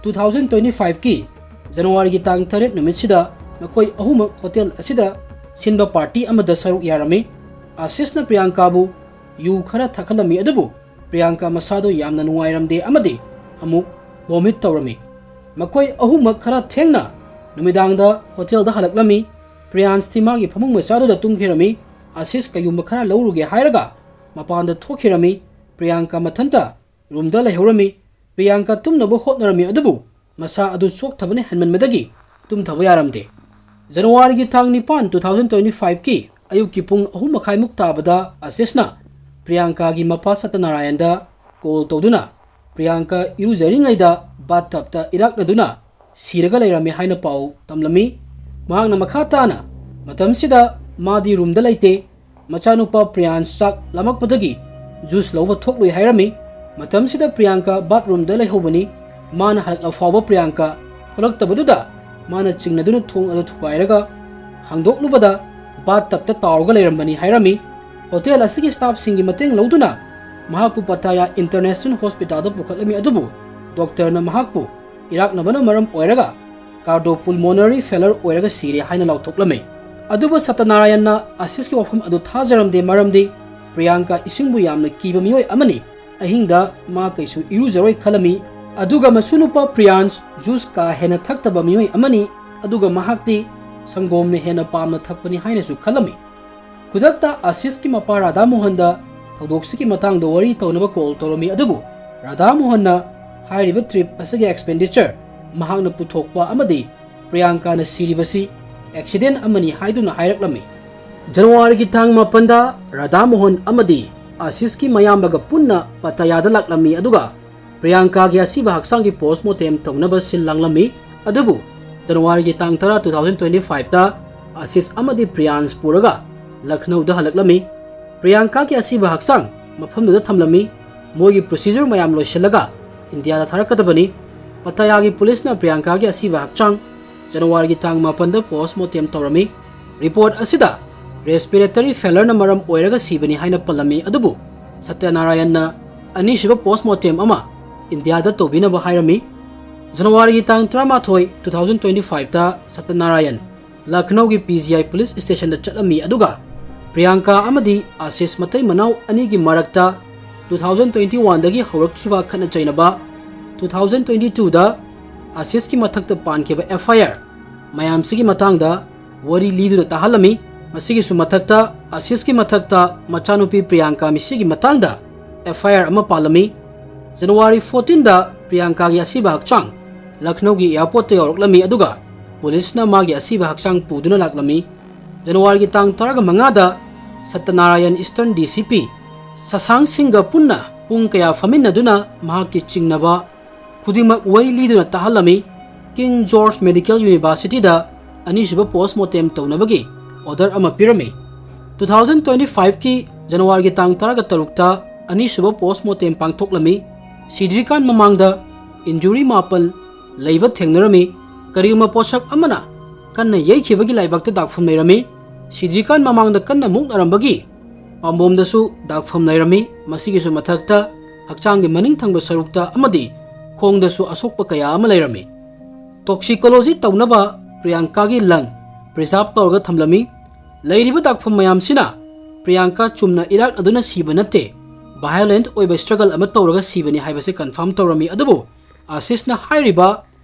two thousand twenty fiveꯀꯤ Januaryꯒꯤ ꯇꯥꯡ ꯇꯔꯦꯠ ꯅꯨꯃꯤꯠꯁꯤꯗ ꯃꯈꯣꯏ ꯑꯍꯨꯝꯃꯛ hotel ꯑꯁꯤꯗ ꯁꯤꯟꯕ party ꯑꯃꯗ ꯁꯔꯨꯛ ꯌꯥꯔꯝꯃꯤ꯫ ꯑꯥꯁꯤꯁꯅ ꯄ꯭ꯔꯤꯌꯥꯡꯀꯥꯕꯨ ꯌꯨ ꯈꯔ ꯊꯛꯍꯜꯂꯝꯃꯤ, ꯑꯗꯨꯕꯨ ꯄ꯭ꯔꯤꯌꯥꯡꯀꯥ ꯃꯁꯥꯗꯨ ꯌꯥꯝꯅ ꯅꯨꯡꯉꯥꯏꯔꯝꯗꯦ ꯑꯃꯗꯤ ꯑꯃꯨꯛ vomit ꯇꯧꯔꯝꯃꯤ꯫ ꯃꯈꯣꯏ ꯑꯍꯨꯝꯃꯛ ꯈꯔ ꯊꯦꯡꯅ ꯅꯨꯃꯤꯗꯥꯡꯗ hotelꯗ ꯍꯜꯂꯛꯂꯝꯃꯤ꯫ ꯄ꯭ꯔꯤꯌꯥꯟꯁꯇꯤ ꯃꯥꯒꯤ ꯐꯃꯨꯡ ꯃꯆꯥꯗꯨꯗ ꯇꯨꯝꯈꯤꯔꯝꯃꯤ꯫ ꯑꯥꯁꯤꯁ ꯀꯩꯒꯨꯝꯕ ꯈꯔ ꯂꯧꯔꯨꯒꯦ ꯍꯥꯏꯔꯒ ꯃꯄꯥꯟꯗ ꯊꯣꯛꯈꯤꯔꯝꯃꯤ꯫ ꯄ꯭ꯔꯤꯌꯥꯡꯀꯥ ꯃꯊꯟꯇ roomꯗ ꯂꯩꯍꯧꯔꯝꯃꯤ꯫ ꯄ꯭ꯔꯤꯌꯥꯡꯀꯥ ꯇꯨꯝꯅꯕ ꯍꯣꯠꯅꯔꯝꯃꯤ, ꯑꯗꯨꯕꯨ ꯃꯁꯥ ꯑꯗꯨ ꯆꯣꯛꯊꯕꯅ ꯍꯦꯟꯃꯟꯕꯗꯒꯤ ꯇꯨꯝꯊꯕ ꯌꯥꯔꯝꯗꯦ꯫ Januaryꯒꯤ ꯇꯥꯡ ꯅꯤꯄꯥꯟ, two thousand twenty fiveꯀꯤ ꯑꯌꯨꯛꯀꯤ ꯄꯨꯡ ꯑꯍꯨꯝ ꯃꯈꯥꯏꯃꯨꯛ ꯇꯥꯕꯗ ꯑꯥꯁꯤꯁꯅ ꯄ꯭ꯔꯤꯌꯥꯡꯀꯥꯒꯤ ꯃꯄꯥ ꯁꯇꯅꯥꯔꯥꯌꯟꯗ call ꯇꯧꯗꯨꯅ ꯄ꯭ꯔꯤꯌꯥꯡꯀꯥ ꯏꯔꯨꯖꯔꯤꯉꯩꯗ bathtubꯇ ꯏꯔꯥꯛꯅꯗꯨꯅ ꯁꯤꯔꯒ ꯂꯩꯔꯝꯃꯤ ꯍꯥꯏꯅ ꯄꯥꯎ ꯇꯝꯂꯝꯃꯤ꯫ ꯃꯍꯥꯛꯅ ꯃꯈꯥ ꯇꯥꯅ, ꯃꯇꯝꯁꯤꯗ ꯃꯥꯗꯤ roomꯗ ꯂꯩꯇꯦ, ꯃꯆꯥꯅꯨꯄꯥ ꯄ꯭ꯔꯤꯌꯥꯟꯁ ꯆꯥꯛ ꯂꯥꯝꯃꯛꯄꯗꯒꯤ juice ꯂꯧꯕ ꯊꯣꯛꯂꯨꯏ ꯍꯥꯏꯔꯝꯃꯤ꯫ ꯃꯇꯝꯁꯤꯗ ꯄ꯭ꯔꯤꯌꯥꯡꯀꯥ bathroomꯗ ꯂꯩꯍꯧꯕꯅꯤ꯫ ꯃꯥꯅ ꯍꯜꯂꯛꯂ ꯐꯥꯎꯕ ꯄ꯭ꯔꯤꯌꯥꯡꯀꯥ ꯊꯣꯛꯂꯛꯇꯕꯗꯨꯗ ꯃꯥꯅ ꯆꯤꯡꯅꯗꯨꯅ ꯊꯣꯡ ꯑꯗꯨ ꯊꯨꯒꯥꯏꯔꯒ ꯍꯥꯡꯗꯣꯛꯂꯨꯕꯗ bathtubꯇ ꯇꯥꯎꯔꯒ ꯂꯩꯔꯝꯕꯅꯤ ꯍꯥꯏꯔꯝꯃꯤ꯫ Hotel ꯑꯁꯤꯒꯤ staffꯁꯤꯡꯒꯤ ꯃꯇꯦꯡ ꯂꯧꯗꯨꯅ ꯃꯍꯥꯛꯄꯨ ꯄꯇꯥꯌꯥ International Hospitalꯗ ꯄꯨꯈꯠꯂꯝꯃꯤ, ꯑꯗꯨꯕꯨ doctorꯅ ꯃꯍꯥꯛꯄꯨ ꯏꯔꯥꯛꯅꯕꯅ ꯃꯔꯝ ꯑꯣꯏꯔꯒ cardiopulmonary failure ꯑꯣꯏꯔꯒ ꯁꯤꯔꯦ ꯍꯥꯏꯅ ꯂꯥꯎꯊꯣꯛꯂꯝꯃꯤ꯫ ꯑꯗꯨꯕꯨ ꯁꯇꯅꯥꯔꯥꯌꯟꯅ ꯑꯥꯁꯤꯁꯀꯤ ꯋꯥꯐꯝ ꯑꯗꯨ ꯊꯥꯖꯔꯝꯗꯦ, ꯃꯔꯝꯗꯤ ꯄ꯭ꯔꯤꯌꯥꯡꯀꯥ ꯏꯁꯤꯡꯕꯨ ꯌꯥꯝꯅ ꯀꯤꯕ ꯃꯤꯑꯣꯏ ꯑꯃꯅꯤ꯫ ꯑꯍꯤꯡꯗ ꯃꯥ ꯀꯩꯁꯨ ꯏꯔꯨꯖꯔꯣꯏ ꯈꯜꯂꯝꯃꯤ꯫ ꯑꯗꯨꯒ ꯃꯁꯨ ꯅꯨꯄꯥ ꯄ꯭ꯔꯤꯌꯥꯟꯁ juice ꯀꯥ ꯍꯦꯟꯅ ꯊꯛꯇꯕ ꯃꯤꯑꯣꯏ ꯑꯃꯅꯤ, ꯑꯗꯨꯒ ꯃꯍꯥꯛꯇꯤ ꯁꯪꯒꯣꯝꯅ ꯍꯦꯟꯅ ꯄꯥꯝꯅ ꯊꯛꯄꯅꯤ ꯍꯥꯏꯅꯁꯨ ꯈꯜꯂꯝꯃꯤ꯫ ꯈꯨꯗꯛꯇ ꯑꯥꯁꯤꯁꯀꯤ ꯃꯄꯥ ꯔꯥꯙꯥ ꯃꯣꯍꯟꯗ ꯊꯧꯗꯣꯛꯁꯤꯒꯤ ꯃꯇꯥꯡꯗ ꯋꯥꯔꯤ ꯇꯧꯅꯕ call ꯇꯧꯔꯝꯃꯤ, ꯑꯗꯨꯕꯨ ꯔꯥꯙꯥ ꯃꯣꯍꯟꯅ ꯍꯥꯏꯔꯤꯕ trip ꯑꯁꯤꯒꯤ expenditure ꯃꯍꯥꯛꯅ ꯄꯨꯊꯣꯛꯄ ꯑꯃꯗꯤ ꯄ꯭ꯔꯤꯌꯥꯡꯀꯥꯅ ꯁꯤꯔꯤꯕꯁꯤ ꯑꯦꯛꯁꯤꯗꯦꯟ ꯑꯃꯅꯤ ꯍꯥꯏꯗꯨꯅ ꯍꯥꯏꯔꯛꯂꯝꯃꯤ꯫ ꯖꯅꯋꯥꯔꯤꯒꯤ ꯇꯥꯡ ꯃꯥꯄꯟꯗ ꯔꯥꯙꯥ ꯃꯣꯍꯟ ꯑꯃꯗꯤ ꯑꯁꯤꯁꯀꯤ ꯃꯌꯥꯝꯕꯒ ꯄꯨꯟꯅ ꯄꯇꯌꯥꯗ ꯂꯥꯛꯂꯝꯃꯤ, ꯑꯗꯨꯒ ꯄ꯭ꯔꯤꯌꯥꯡꯀꯥꯒꯤ ꯑꯁꯤꯕ ꯍꯛꯆꯥꯡꯒꯤ ꯄꯣꯁꯃꯣꯔꯇꯦꯝ ꯇꯧꯅꯕ ꯁꯤꯜ ꯂꯥꯡꯂꯝꯃꯤ꯫ ꯑꯗꯨꯕꯨ ꯖꯅꯋꯥꯔꯤꯒꯤ ꯇꯥꯡ ꯇꯔꯥ, two thousand twenty five ꯇ ꯑꯁꯤꯁ ꯑꯃꯗꯤ ꯄ꯭ꯔꯤꯌꯥꯟꯁ ꯄꯨꯔꯒ ꯂꯈꯅꯧꯗ ꯍꯜꯂꯛꯂꯝꯃꯤ꯫ ꯄ꯭ꯔꯤꯌꯥꯡꯀꯥꯒꯤ ꯑꯁꯤꯕ ꯍꯛꯆꯥꯡ ꯃꯐꯝꯗꯨꯗ ꯊꯝꯂꯝꯃꯤ꯫ ꯃꯣꯏꯒꯤ ꯄ꯭ꯔꯣꯁꯤꯖꯔ ꯃꯌꯥꯝ ꯂꯣꯏꯁꯤꯜꯂꯒ ꯏꯟꯗꯤꯌꯥꯗ ꯊꯥꯔꯛꯀꯗꯕꯅꯤ꯫ ꯄꯇꯌꯥꯒꯤ ꯄꯨꯂꯤꯁꯅ ꯄ꯭ꯔꯤꯌꯥꯡꯀꯥꯒꯤ ꯑꯁꯤꯕ ꯍꯛꯆꯥꯡ ꯖꯅꯋꯥꯔꯤꯒꯤ ꯇꯥꯡ ꯃꯥꯄꯟꯗ ꯄꯣꯁꯃꯣꯔꯇꯦꯝ ꯇꯧꯔꯝꯃꯤ꯫ ꯔꯤꯄꯣꯔꯠ ꯑꯁꯤꯗ ꯔꯦꯁꯄꯤꯔꯦꯇꯔꯤ ꯐꯦꯂꯔꯅ ꯃꯔꯝ ꯑꯣꯏꯔꯒ ꯁꯤꯕꯅꯤ ꯍꯥꯏꯅ ꯄꯜꯂꯝꯃꯤ, ꯑꯗꯨꯕꯨ ꯁꯠꯌꯅꯥꯔꯥꯌꯟꯅ ꯑꯅꯤꯁꯨꯕ ꯄꯣꯁꯃꯣꯔꯇꯦꯝ ꯑꯃ ꯏꯟꯗꯤꯌꯥꯗ ꯇꯧꯕꯤꯅꯕ ꯍꯥꯏꯔꯝꯃꯤ꯫ ꯖꯅꯋꯥꯔꯤꯒꯤ ꯇꯥꯡ ꯇꯔꯥꯃꯥꯊꯣꯏ, two thousand twenty five ꯇ ꯁꯠꯌꯅꯥꯔꯥꯌꯟ ꯂꯈꯅꯧꯒꯤ P G I ꯄꯨꯂꯤꯁ ꯁ꯭ꯇꯦꯁꯟꯗ ꯆꯠꯂꯝꯃꯤ, ꯑꯗꯨꯒ ꯄ꯭ꯔꯤꯌꯥꯡꯀꯥ ꯑꯃꯗꯤ ꯑꯁꯤꯁ ꯃꯇꯩ ꯃꯅꯥꯎ ꯑꯅꯤꯒꯤ ꯃꯔꯛꯇ two thousand twenty one ꯗꯒꯤ ꯍꯧꯔꯛꯈꯤꯕ ꯈꯠꯅ ꯆꯩꯅꯕ, two thousand twenty two ꯗ ꯑꯁꯤꯁꯀꯤ ꯃꯊꯛꯇ ꯄꯥꯟꯈꯤꯕ F I R ꯃꯌꯥꯝꯁꯤꯒꯤ ꯃꯇꯥꯡꯗ ꯋꯥꯔꯤ ꯂꯤꯗꯨꯅ ꯇꯥꯍꯜꯂꯝꯃꯤ꯫ ꯃꯁꯤꯒꯤꯁꯨ ꯃꯊꯛꯇ, ꯑꯁꯤꯁꯀꯤ ꯃꯊꯛꯇ ꯃꯆꯥꯅꯨꯄꯤ ꯄ꯭ꯔꯤꯌꯥꯡꯀꯥ ꯃꯤꯁꯤꯒꯤ ꯃꯇꯥꯡꯗ F I R ꯑꯃ ꯄꯥꯜꯂꯝꯃꯤ꯫ ꯖꯅꯋꯥꯔꯤ fourteen ꯗ ꯄ꯭ꯔꯤꯌꯥꯡꯀꯥꯒꯤ ꯑꯁꯤꯕ ꯍꯛꯆꯥꯡ ꯂꯈꯅꯧꯒꯤ ꯑꯦꯌꯥꯔꯄꯣꯔꯠꯇ ꯌꯧꯔꯛꯂꯝꯃꯤ, ꯑꯗꯨꯒ ꯄꯨꯂꯤꯁꯅ ꯃꯥꯒꯤ ꯑꯁꯤꯕ ꯍꯛꯆꯥꯡ ꯄꯨꯗꯨꯅ ꯂꯥꯛꯂꯝꯃꯤ꯫ ꯖꯅꯋꯥꯔꯤꯒꯤ ꯇꯥꯡ ꯇꯔꯥꯃꯉꯥꯗ ꯁꯠꯌꯅꯥꯔꯥꯌꯟ ꯏꯁꯇꯔꯟ D C P ꯁꯁꯥꯡ ꯁꯤꯡꯒ ꯄꯨꯟꯅ ꯄꯨꯡ ꯀꯌꯥ ꯐꯝꯃꯤꯟꯅꯗꯨꯅ ꯃꯍꯥꯛꯀꯤ ꯆꯤꯡꯅꯕ ꯈꯨꯗꯤꯡꯃꯛ ꯋꯥꯔꯤ ꯂꯤꯗꯨꯅ ꯇꯥꯍꯜꯂꯝꯃꯤ꯫ King George Medical University ꯗ ꯑꯅꯤꯁꯨꯕ ꯄꯣꯁꯃꯣꯔꯇꯦꯝ ꯇꯧꯅꯕꯒꯤ ꯑꯣꯔꯗꯔ ꯑꯃ ꯄꯤꯔꯝꯃꯤ꯫ Two thousand twenty five ꯀꯤ ꯖꯅꯋꯥꯔꯤꯒꯤ ꯇꯥꯡ ꯇꯔꯥꯒ ꯇꯔꯨꯛꯇ ꯑꯅꯤꯁꯨꯕ ꯄꯣꯁꯃꯣꯔꯇꯦꯝ ꯄꯥꯡꯊꯣꯛꯂꯝꯃꯤ꯫ ꯁꯤꯗ꯭ꯔꯤꯀꯥꯟ ꯃꯃꯥꯡꯗ ꯏꯟꯖꯨꯔꯤ ꯃꯥꯄꯜ ꯂꯩꯕ ꯊꯦꯡꯅꯔꯝꯃꯤ꯫ ꯀꯔꯤꯒꯨꯝꯕ ꯄꯣꯠꯁꯛ ꯑꯃꯅ ꯀꯟꯅ ꯌꯩꯈꯤꯕꯒꯤ ꯂꯥꯏꯕꯛꯇ ꯗꯥꯛꯐꯝ ꯂꯩꯔꯝꯃꯤ꯫ ꯁꯤꯗ꯭ꯔꯤꯀꯥꯟ ꯃꯃꯥꯡꯗ ꯀꯟꯅ ꯃꯨꯛꯅꯔꯝꯕꯒꯤ ꯄꯥꯝꯕꯣꯝꯗꯁꯨ ꯗꯥꯛꯐꯝ ꯂꯩꯔꯝꯃꯤ꯫ ꯃꯁꯤꯒꯤꯁꯨ ꯃꯊꯛꯇ ꯍꯛꯆꯥꯡꯒꯤ ꯃꯅꯤꯡ ꯊꯪꯕ ꯁꯔꯨꯛꯇ ꯑꯃꯗꯤ ꯈꯣꯡꯗꯁꯨ ꯑꯁꯣꯛꯄ ꯀꯌꯥ ꯑꯃ ꯂꯩꯔꯝꯃꯤ꯫ Toxicology ꯇꯧꯅꯕ ꯄ꯭ꯔꯤꯌꯥꯡꯀꯥꯒꯤ ꯂꯪ ꯄ꯭ꯔꯤꯖꯥꯔꯚ ꯇꯧꯔꯒ ꯊꯝꯂꯝꯃꯤ꯫ ꯂꯩꯔꯤꯕ ꯗꯥꯛꯐꯝ ꯃꯌꯥꯝꯁꯤꯅ ꯄ꯭ꯔꯤꯌꯥꯡꯀꯥ ꯆꯨꯝꯅ ꯏꯔꯥꯛꯅꯗꯨꯅ ꯁꯤꯕ ꯅꯠꯇꯦ, ꯚꯥꯏꯑꯣꯂꯦꯟꯠ ꯑꯣꯏꯕ ꯁ꯭ꯇ꯭ꯔꯒꯜ ꯑꯃ ꯇꯧꯔꯒ ꯁꯤꯕꯅꯤ ꯍꯥꯏꯕꯁꯤ ꯀꯟꯐꯥꯔꯝ ꯇꯧꯔꯝꯃꯤ꯫ ꯑꯗꯨꯕꯨ ꯑꯁꯤꯁꯅ ꯍꯥꯏꯔꯤꯕ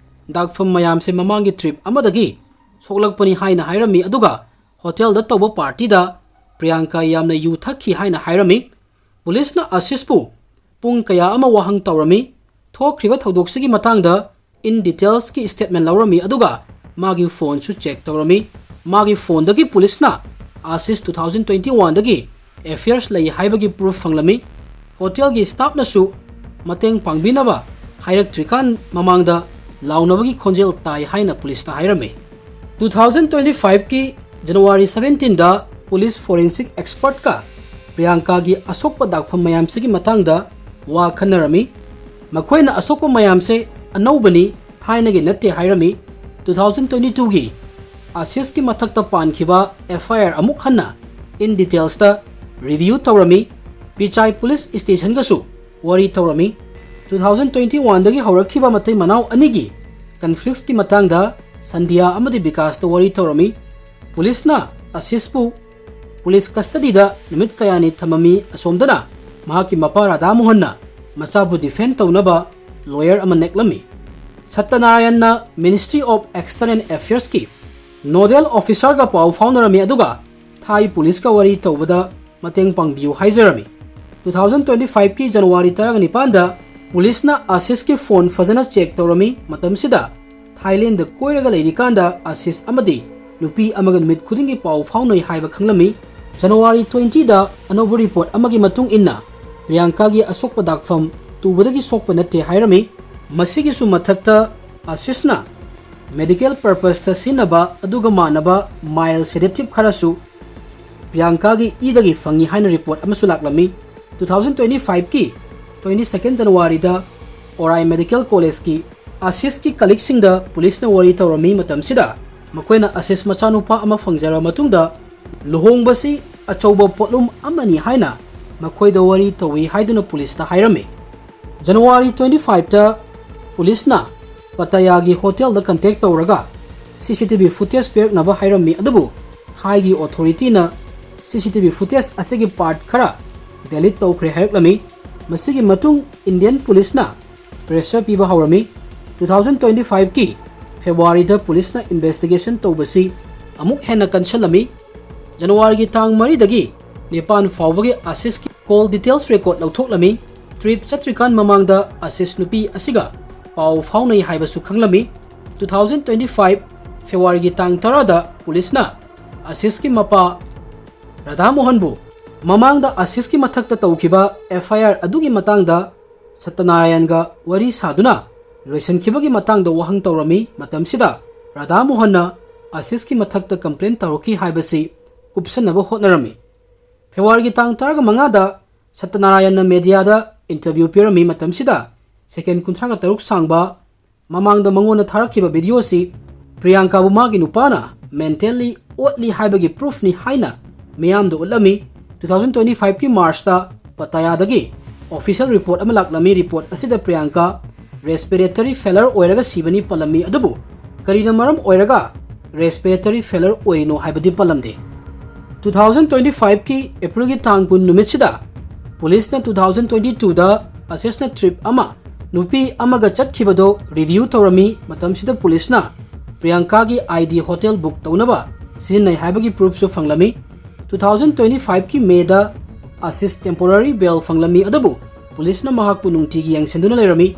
ꯗꯥꯛꯐꯝ ꯃꯌꯥꯝꯁꯦ ꯃꯃꯥꯡꯒꯤ ꯇ꯭ꯔꯤꯞ ꯑꯃꯗꯒꯤ ꯁꯣꯛꯂꯛꯄꯅꯤ ꯍꯥꯏꯅ ꯍꯥꯏꯔꯝꯃꯤ, ꯑꯗꯨꯒ ꯍꯣꯇꯦꯜꯗ ꯇꯧꯕ ꯄꯥꯔꯇꯤꯗ ꯄ꯭ꯔꯤꯌꯥꯡꯀꯥ ꯌꯥꯝꯅ ꯌꯨ ꯊꯛꯈꯤ ꯍꯥꯏꯅ ꯍꯥꯏꯔꯝꯃꯤ꯫ ꯄꯨꯂꯤꯁꯅ ꯑꯁꯤꯁꯄꯨ ꯄꯨꯡ ꯀꯌꯥ ꯑꯃ ꯋꯥꯍꯪ ꯇꯧꯔꯝꯃꯤ꯫ ꯊꯣꯛꯈ꯭ꯔꯤꯕ ꯊꯧꯗꯣꯛꯁꯤꯒꯤ ꯃꯇꯥꯡꯗ in details ꯀꯤ statement ꯂꯧꯔꯝꯃꯤ, ꯑꯗꯨꯒ ꯃꯥꯒꯤ ꯐꯣꯟꯁꯨ ꯆꯦꯛ ꯇꯧꯔꯝꯃꯤ꯫ ꯃꯥꯒꯤ ꯐꯣꯟꯗꯒꯤ ꯄꯨꯂꯤꯁꯅ Ashish two thousand twenty one ꯗꯒꯤ ꯑꯦꯐꯤꯌꯔꯁ ꯂꯩ ꯍꯥꯏꯕꯒꯤ ꯄ꯭ꯔꯨꯐ ꯐꯪꯂꯝꯃꯤ꯫ ꯍꯣꯇꯦꯜꯒꯤ ꯁ꯭ꯇꯥꯐꯅꯁꯨ ꯃꯇꯦꯡ ꯄꯥꯡꯕꯤꯅꯕ ꯍꯥꯏꯔꯛꯇ꯭ꯔꯤꯀꯥꯟ ꯃꯃꯥꯡꯗ ꯂꯥꯎꯅꯕꯒꯤ ꯈꯣꯟꯖꯦꯜ ꯇꯥꯏ ꯍꯥꯏꯅ ꯄꯨꯂꯤꯁꯇ ꯍꯥꯏꯔꯝꯃꯤ꯫ Two thousand twenty five ꯀꯤ January seventeen ꯗ ꯄꯨꯂꯤꯁ ꯐꯣꯔꯦꯟꯁꯤꯛ ꯑꯦꯛꯁꯄꯔꯠꯀ ꯄ꯭ꯔꯤꯌꯥꯡꯀꯥꯒꯤ ꯑꯁꯣꯛꯄ ꯗꯥꯛꯐꯝ ꯃꯌꯥꯝꯁꯤꯒꯤ ꯃꯇꯥꯡꯗ ꯋꯥ ꯈꯟꯅꯔꯝꯃꯤ꯫ ꯃꯈꯣꯏꯅ ꯑꯁꯣꯛꯄ ꯃꯌꯥꯝꯁꯦ ꯑꯅꯧꯕꯅꯤ, ꯊꯥꯏꯅꯒꯤ ꯅꯠꯇꯦ ꯍꯥꯏꯔꯝꯃꯤ꯫ Two thousand twenty two ꯒꯤ ꯑꯥꯁꯤꯁꯀꯤ ꯃꯊꯛꯇ ꯄꯥꯟꯈꯤꯕ ꯑꯦꯐ ꯑꯥꯏ ꯑꯥꯔ ꯑꯃꯨꯛ ꯍꯟꯅ in details ꯇ ꯔꯤꯚꯤꯌꯨ ꯇꯧꯔꯝꯃꯤ꯫ ꯄꯤꯆꯥꯏ ꯄꯨꯂꯤꯁ ꯁ꯭ꯇꯦꯁꯟꯒꯁꯨ ꯋꯥꯔꯤ ꯇꯧꯔꯝꯃꯤ꯫ Two thousand twenty one ꯗꯒꯤ ꯍꯧꯔꯛꯈꯤꯕ ꯃꯇꯩ ꯃꯅꯥꯎ ꯑꯅꯤꯒꯤ ꯀꯟꯐ꯭ꯂꯤꯛꯁꯀꯤ ꯃꯇꯥꯡꯗ ꯁꯟꯙ꯭ꯌꯥ ꯑꯃꯗꯤ ꯕꯤꯀꯥꯁꯇ ꯋꯥꯔꯤ ꯇꯧꯔꯝꯃꯤ꯫ ꯄꯨꯂꯤꯁꯅ ꯑꯥꯁꯤꯁꯄꯨ ꯄꯨꯂꯤꯁ ꯀꯁꯇꯗꯤꯗ ꯅꯨꯃꯤꯠ ꯀꯌꯥꯅꯤ ꯊꯝꯃꯝꯃꯤ꯫ ꯑꯁꯣꯝꯗꯅ ꯃꯍꯥꯛꯀꯤ ꯃꯄꯥ ꯔꯥꯙꯥ ꯃꯣꯍꯟꯅ ꯃꯆꯥꯕꯨ ꯗꯤꯐꯦꯟ ꯇꯧꯅꯕ ꯂꯣꯌꯔ ꯑꯃ ꯅꯦꯛꯂꯝꯃꯤ꯫ ꯁꯠꯇꯅꯥꯔꯥꯌꯟꯅ Ministry of External Affairs ꯀꯤ ꯅꯣꯗꯦꯜ ꯑꯣꯐꯤꯁꯥꯔꯒ ꯄꯥꯎ ꯐꯥꯎꯅꯔꯝꯃꯤ, ꯑꯗꯨꯒ ꯊꯥꯏ ꯄꯨꯂꯤꯁꯀ ꯋꯥꯔꯤ ꯇꯧꯕꯗ ꯃꯇꯦꯡ ꯄꯥꯡꯕꯤꯌꯨ ꯍꯥꯏꯖꯔꯝꯃꯤ꯫ Two thousand twenty five ꯀꯤ January ꯇꯔꯥꯅꯤꯄꯥꯟꯗ ꯄꯨꯂꯤꯁꯅ ꯑꯥꯁꯤꯁꯀꯤ ꯐꯣꯟ ꯐꯖꯅ ꯆꯦꯛ ꯇꯧꯔꯝꯃꯤ꯫ ꯃꯇꯝꯁꯤꯗ ꯊꯥꯏꯂꯦꯟꯗ ꯀꯣꯏꯔꯒ ꯂꯩꯔꯤꯀꯥꯟꯗ ꯑꯥꯁꯤꯁ ꯑꯃꯗꯤ ꯅꯨꯄꯤ ꯑꯃꯒ ꯅꯨꯃꯤꯠ ꯈꯨꯗꯤꯡꯒꯤ ꯄꯥꯎ ꯐꯥꯎꯅꯩ ꯍꯥꯏꯕ ꯈꯪꯂꯝꯃꯤ꯫ January twenty ꯗ ꯑꯅꯧꯕ ꯔꯤꯄꯣꯔꯠ ꯑꯃꯒꯤ ꯃꯇꯨꯡ ꯏꯟꯅ ꯄ꯭ꯔꯤꯌꯥꯡꯀꯥꯒꯤ ꯑꯁꯣꯛꯄ ꯗꯥꯛꯐꯝ ꯇꯨꯕꯗꯒꯤ ꯁꯣꯛꯄ ꯅꯠꯇꯦ ꯍꯥꯏꯔꯝꯃꯤ꯫ ꯃꯁꯤꯒꯤꯁꯨ ꯃꯊꯛꯇ ꯑꯥꯁꯤꯁꯅ ꯃꯦꯗꯤꯀꯦꯜ ꯄꯔꯄꯁꯇ ꯁꯤꯖꯤꯟꯅꯕ ꯑꯗꯨꯒ ꯃꯥꯟꯅꯕ ꯃꯥꯏꯜ ꯁꯦꯗꯦꯇꯤꯞ ꯈꯔꯁꯨ ꯄ꯭ꯔꯤꯌꯥꯡꯀꯥꯒꯤ ꯏꯗꯒꯤ ꯐꯪꯉꯤ ꯍꯥꯏꯅ ꯔꯤꯄꯣꯔꯠ ꯑꯃꯁꯨ ꯂꯥꯛꯂꯝꯃꯤ꯫ Two thousand twenty five ꯀꯤ twenty second January ꯗ ꯑꯣꯔꯥꯏ ꯃꯦꯗꯤꯀꯦꯜ ꯀꯣꯂꯦꯖꯀꯤ ꯑꯥꯁꯤꯁꯀꯤ ꯀꯂꯤꯛꯁꯤꯡꯗ ꯄꯨꯂꯤꯁꯅ ꯋꯥꯔꯤ ꯇꯧꯔꯝꯃꯤ꯫ ꯃꯇꯝꯁꯤꯗ ꯃꯈꯣꯏꯅ ꯑꯥꯁꯤꯁ ꯃꯆꯥꯅꯨꯄꯥ ꯑꯃ ꯐꯪꯖꯔꯕ ꯃꯇꯨꯡꯗ ꯂꯨꯍꯣꯡꯕꯁꯤ ꯑꯆꯧꯕ ꯄꯣꯠꯂꯨꯝ ꯑꯃꯅꯤ ꯍꯥꯏꯅ ꯃꯈꯣꯏꯗ ꯋꯥꯔꯤ ꯇꯧꯏ ꯍꯥꯏꯗꯨꯅ ꯄꯨꯂꯤꯁꯇ ꯍꯥꯏꯔꯝꯃꯤ꯫ January twenty five ꯇ ꯄꯨꯂꯤꯁꯅ ꯄꯇꯌꯥꯒꯤ ꯍꯣꯇꯦꯜꯗ ꯀꯟꯇꯦꯛ ꯇꯧꯔꯒ C C T V footage ꯄꯤꯔꯛꯅꯕ ꯍꯥꯏꯔꯝꯃꯤ, ꯑꯗꯨꯕꯨ ꯊꯥꯏꯒꯤ ꯑꯣꯊꯣꯔꯤꯇꯤꯅ C C T V footage ꯑꯁꯤꯒꯤ ꯄꯥꯔꯠ ꯈꯔ ꯗꯦꯂꯤꯠ ꯇꯧꯈ꯭ꯔꯦ ꯍꯥꯏꯔꯛꯂꯝꯃꯤ꯫ ꯃꯁꯤꯒꯤ ꯃꯇꯨꯡ ꯏꯟꯗꯤꯌꯟ ꯄꯨꯂꯤꯁꯅ ꯄ꯭ꯔꯦꯁꯔ ꯄꯤꯕ ꯍꯧꯔꯝꯃꯤ꯫ Two thousand twenty five ꯀꯤ ꯐꯦꯕ꯭ꯔꯨꯋꯥꯔꯤꯗ ꯄꯨꯂꯤꯁꯅ ꯏꯟꯚꯦꯁꯇꯤꯒꯦꯁꯟ ꯇꯧꯕꯁꯤ ꯑꯃꯨꯛ ꯍꯦꯟꯅ ꯀꯟꯁꯤꯜꯂꯝꯃꯤ꯫ ꯖꯅꯋꯥꯔꯤꯒꯤ ꯇꯥꯡ ꯃꯔꯤꯗꯒꯤ ꯅꯤꯄꯥꯟ ꯐꯥꯎꯕꯒꯤ ꯑꯥꯁꯤꯁꯀꯤ ꯀꯣꯜ ꯗꯤꯇꯦꯜꯁ ꯔꯦꯀꯣꯔꯗ ꯂꯧꯊꯣꯛꯂꯝꯃꯤ꯫ ꯇ꯭ꯔꯤꯞ ꯆꯠꯇ꯭ꯔꯤꯀꯥꯟ ꯃꯃꯥꯡꯗ ꯑꯥꯁꯤꯁ ꯅꯨꯄꯤ ꯑꯁꯤꯒ ꯄꯥꯎ ꯐꯥꯎꯅꯩ ꯍꯥꯏꯕꯁꯨ ꯈꯪꯂꯝꯃꯤ꯫ Two thousand twenty five ꯐꯦꯕ꯭ꯔꯨꯋꯥꯔꯤꯒꯤ ꯇꯥꯡ ꯇꯔꯥꯗ ꯄꯨꯂꯤꯁꯅ ꯑꯁꯤꯁꯀꯤ ꯃꯄꯥ ꯔꯥꯙꯥ ꯃꯣꯍꯟꯕꯨ ꯃꯃꯥꯡꯗ ꯑꯁꯤꯁꯀꯤ ꯃꯊꯛꯇ ꯇꯧꯈꯤꯕ F I R ꯑꯗꯨꯒꯤ ꯃꯇꯥꯡꯗ ꯁꯠꯇꯅꯥꯔꯥꯌꯟꯒ ꯋꯥꯔꯤ ꯁꯥꯗꯨꯅ ꯂꯣꯏꯁꯤꯟꯈꯤꯕꯒꯤ ꯃꯇꯥꯡꯗ ꯋꯥꯍꯪ ꯇꯧꯔꯝꯃꯤ꯫ ꯃꯇꯝꯁꯤꯗ ꯔꯥꯙꯥ ꯃꯣꯍꯟꯅ ꯑꯁꯤꯁꯀꯤ ꯃꯊꯛꯇ complain ꯇꯧꯔꯛꯈꯤ ꯍꯥꯏꯕꯁꯤ ꯀꯨꯞꯁꯟꯅꯕ ꯍꯣꯠꯅꯔꯝꯃꯤ꯫ ꯐꯦꯕ꯭ꯔꯨꯋꯥꯔꯤꯒꯤ ꯇꯥꯡ ꯇꯔꯥꯃꯉꯥꯗ ꯁꯠꯇꯅꯥꯔꯥꯌꯟꯅ mediaꯗ interview ꯄꯤꯔꯝꯃꯤ꯫ ꯃꯇꯝꯁꯤꯗ second ꯀꯨꯟꯊ꯭ꯔꯥ ꯇꯔꯨꯛ ꯁꯥꯡꯕ ꯃꯃꯥꯡꯗ ꯃꯉꯣꯟꯗ ꯊꯥꯔꯛꯈꯤꯕ video ꯑꯁꯤ ꯄ꯭ꯔꯤꯌꯥꯡꯀꯥꯕꯨ ꯃꯥꯒꯤ ꯅꯨꯄꯥꯅ mentally ꯑꯣꯠꯂꯤ ꯍꯥꯏꯕꯒꯤ proofꯅꯤ ꯍꯥꯏꯅ ꯃꯤꯌꯥꯝꯗ ꯎꯠꯂꯝꯃꯤ꯫ Two thousand twenty fiveꯀꯤ Marchꯇ ꯄꯇꯥꯌꯥꯗꯒꯤ official report ꯑꯃ ꯂꯥꯛꯂꯝꯃꯤ꯫ Report ꯑꯁꯤꯗ ꯄ꯭ꯔꯤꯌꯥꯡꯀꯥ respiratory failure ꯑꯣꯏꯔꯒ ꯁꯤꯕꯅꯤ ꯄꯜꯂꯝꯃꯤ, ꯑꯗꯨꯕꯨ ꯀꯔꯤꯅ ꯃꯔꯝ ꯑꯣꯏꯔꯒ respiratory failure ꯑꯣꯏꯔꯤꯅꯣ ꯍꯥꯏꯕꯗꯤ ꯄꯜꯂꯝꯗꯦ꯫ Two thousand twenty fiveꯀꯤ Aprilꯒꯤ ꯇꯥꯡ ꯀꯨꯟ ꯅꯨꯃꯤꯠꯁꯤꯗ ꯄꯨꯂꯤꯁꯅ two thousand twenty twoꯗ ꯑꯁꯤꯁꯅ trip ꯑꯃ ꯅꯨꯄꯤ ꯑꯃꯒ ꯆꯠꯈꯤꯕꯗꯣ review ꯇꯧꯔꯝꯃꯤ꯫ ꯃꯇꯝꯁꯤꯗ ꯄꯨꯂꯤꯁꯅ ꯄ꯭ꯔꯤꯌꯥꯡꯀꯥꯒꯤ ID hotel book ꯇꯧꯅꯕ ꯁꯤꯖꯤꯟꯅꯩ ꯍꯥꯏꯕꯒꯤ proofꯁꯨ ꯐꯪꯂꯝꯃꯤ꯫ Two thousand twenty fiveꯀꯤ Mayꯗ ꯑꯁꯤꯁ temporary bail ꯐꯪꯂꯝꯃꯤ, ꯑꯗꯨꯕꯨ ꯄꯨꯂꯤꯁꯅ ꯃꯍꯥꯛꯄꯨ ꯅꯨꯡꯇꯤꯒꯤ ꯌꯦꯡꯁꯤꯟꯗꯨꯅ ꯂꯩꯔꯝꯃꯤ꯫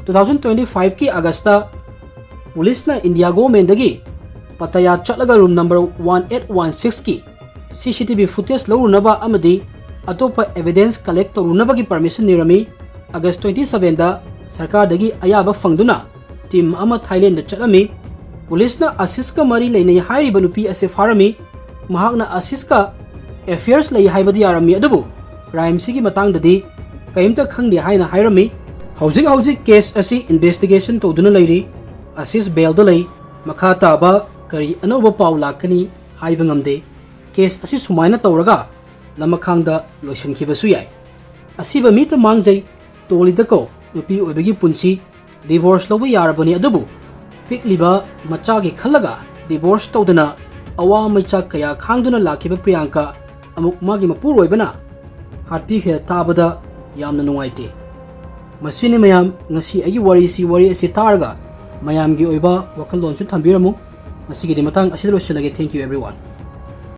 Two thousand twenty fiveꯀꯤ Augustꯇ ꯄꯨꯂꯤꯁꯅ ꯏꯟꯗꯤꯌꯥ governmentꯗꯒꯤ ꯄꯇꯥꯌꯥ ꯆꯠꯂꯒ room number one eight one sixꯀꯤ C C T V footage ꯂꯧꯔꯨꯅꯕ ꯑꯃꯗꯤ ꯑꯇꯣꯞꯄ evidence collect ꯇꯧꯔꯨꯅꯕꯒꯤ permission ꯅꯤꯔꯝꯃꯤ꯫ August twenty sevenꯗ ꯁꯔꯀꯥꯔꯗꯒꯤ ꯑꯌꯥꯕ ꯐꯪꯗꯨꯅ team ꯑꯃ Thailandꯗ ꯆꯠꯂꯝꯃꯤ꯫ ꯄꯨꯂꯤꯁꯅ ꯑꯁꯤꯁꯀ ꯃꯔꯤ ꯂꯩꯅꯩ ꯍꯥꯏꯔꯤꯕ ꯅꯨꯄꯤ ꯑꯁꯤ ꯐꯥꯔꯝꯃꯤ꯫ ꯃꯍꯥꯛꯅ ꯑꯁꯤꯁꯀ affairs ꯂꯩ ꯍꯥꯏꯕꯗꯤ ꯌꯥꯔꯝꯃꯤ, ꯑꯗꯨꯕꯨ crimeꯁꯤꯒꯤ ꯃꯇꯥꯡꯗꯗꯤ ꯀꯔꯤꯝꯇ ꯈꯪꯗꯦ ꯍꯥꯏꯅ ꯍꯥꯏꯔꯝꯃꯤ꯫ ꯍꯧꯖꯤꯛ ꯍꯧꯖꯤꯛ case ꯑꯁꯤ investigation ꯇꯧꯗꯨꯅ ꯂꯩꯔꯤ꯫ ꯑꯁꯤꯁ bailꯗ ꯂꯩ꯫ ꯃꯈꯥ ꯇꯥꯕ ꯀꯔꯤ ꯑꯅꯧꯕ ꯄꯥꯎ ꯂꯥꯛꯀꯅꯤ ꯍꯥꯏꯕ ꯉꯝꯗꯦ꯫ Case ꯑꯁꯤ ꯁꯨꯃꯥꯏꯅ ꯇꯧꯔꯒ ꯂꯃꯈꯥꯡꯗ ꯂꯣꯏꯁꯤꯟꯈꯤꯕꯁꯨ ꯌꯥꯏ꯫ ꯑꯁꯤꯕ ꯃꯤꯇ ꯃꯥꯡꯖꯩ꯫ ꯇꯣꯜꯂꯤꯗꯀꯣ, ꯅꯨꯄꯤ ꯑꯣꯏꯕꯒꯤ ꯄꯨꯟꯁꯤ꯫ Divorce ꯂꯧꯕ ꯌꯥꯔꯕꯅꯤ, ꯑꯗꯨꯕꯨ ꯄꯤꯛꯂꯤꯕ ꯃꯆꯥꯒꯤ ꯈꯜꯂꯒ divorce ꯇꯧꯗꯅ ꯑꯋꯥ ꯃꯩꯆꯥꯛ ꯀꯌꯥ ꯈꯥꯡꯗꯨꯅ ꯂꯥꯛꯈꯤꯕ ꯄ꯭ꯔꯤꯌꯥꯡꯀꯥ ꯑꯃꯨꯛ ꯃꯥꯒꯤ ꯃꯄꯨꯔꯣꯏꯕꯅ ꯍꯥꯠꯄꯤꯈ꯭ꯔꯦ꯫ ꯇꯥꯕꯗ ꯌꯥꯝꯅ ꯅꯨꯡꯉꯥꯏꯇꯦ꯫ ꯃꯁꯤꯅꯤ ꯃꯌꯥꯝ, ꯉꯁꯤ ꯑꯩꯒꯤ ꯋꯥꯔꯤꯁꯤ, ꯋꯥꯔꯤ ꯑꯁꯤ ꯇꯥꯔꯒ ꯃꯌꯥꯝꯒꯤ ꯑꯣꯏꯕ ꯋꯥꯈꯜꯂꯣꯟꯁꯨ ꯊꯝꯕꯤꯔꯝꯃꯨ꯫ ꯉꯁꯤꯒꯤꯗꯤ ꯃꯇꯥꯡ ꯑꯁꯤꯗ ꯂꯣꯏꯁꯤꯜꯂꯒꯦ꯫ Thank you everyone꯫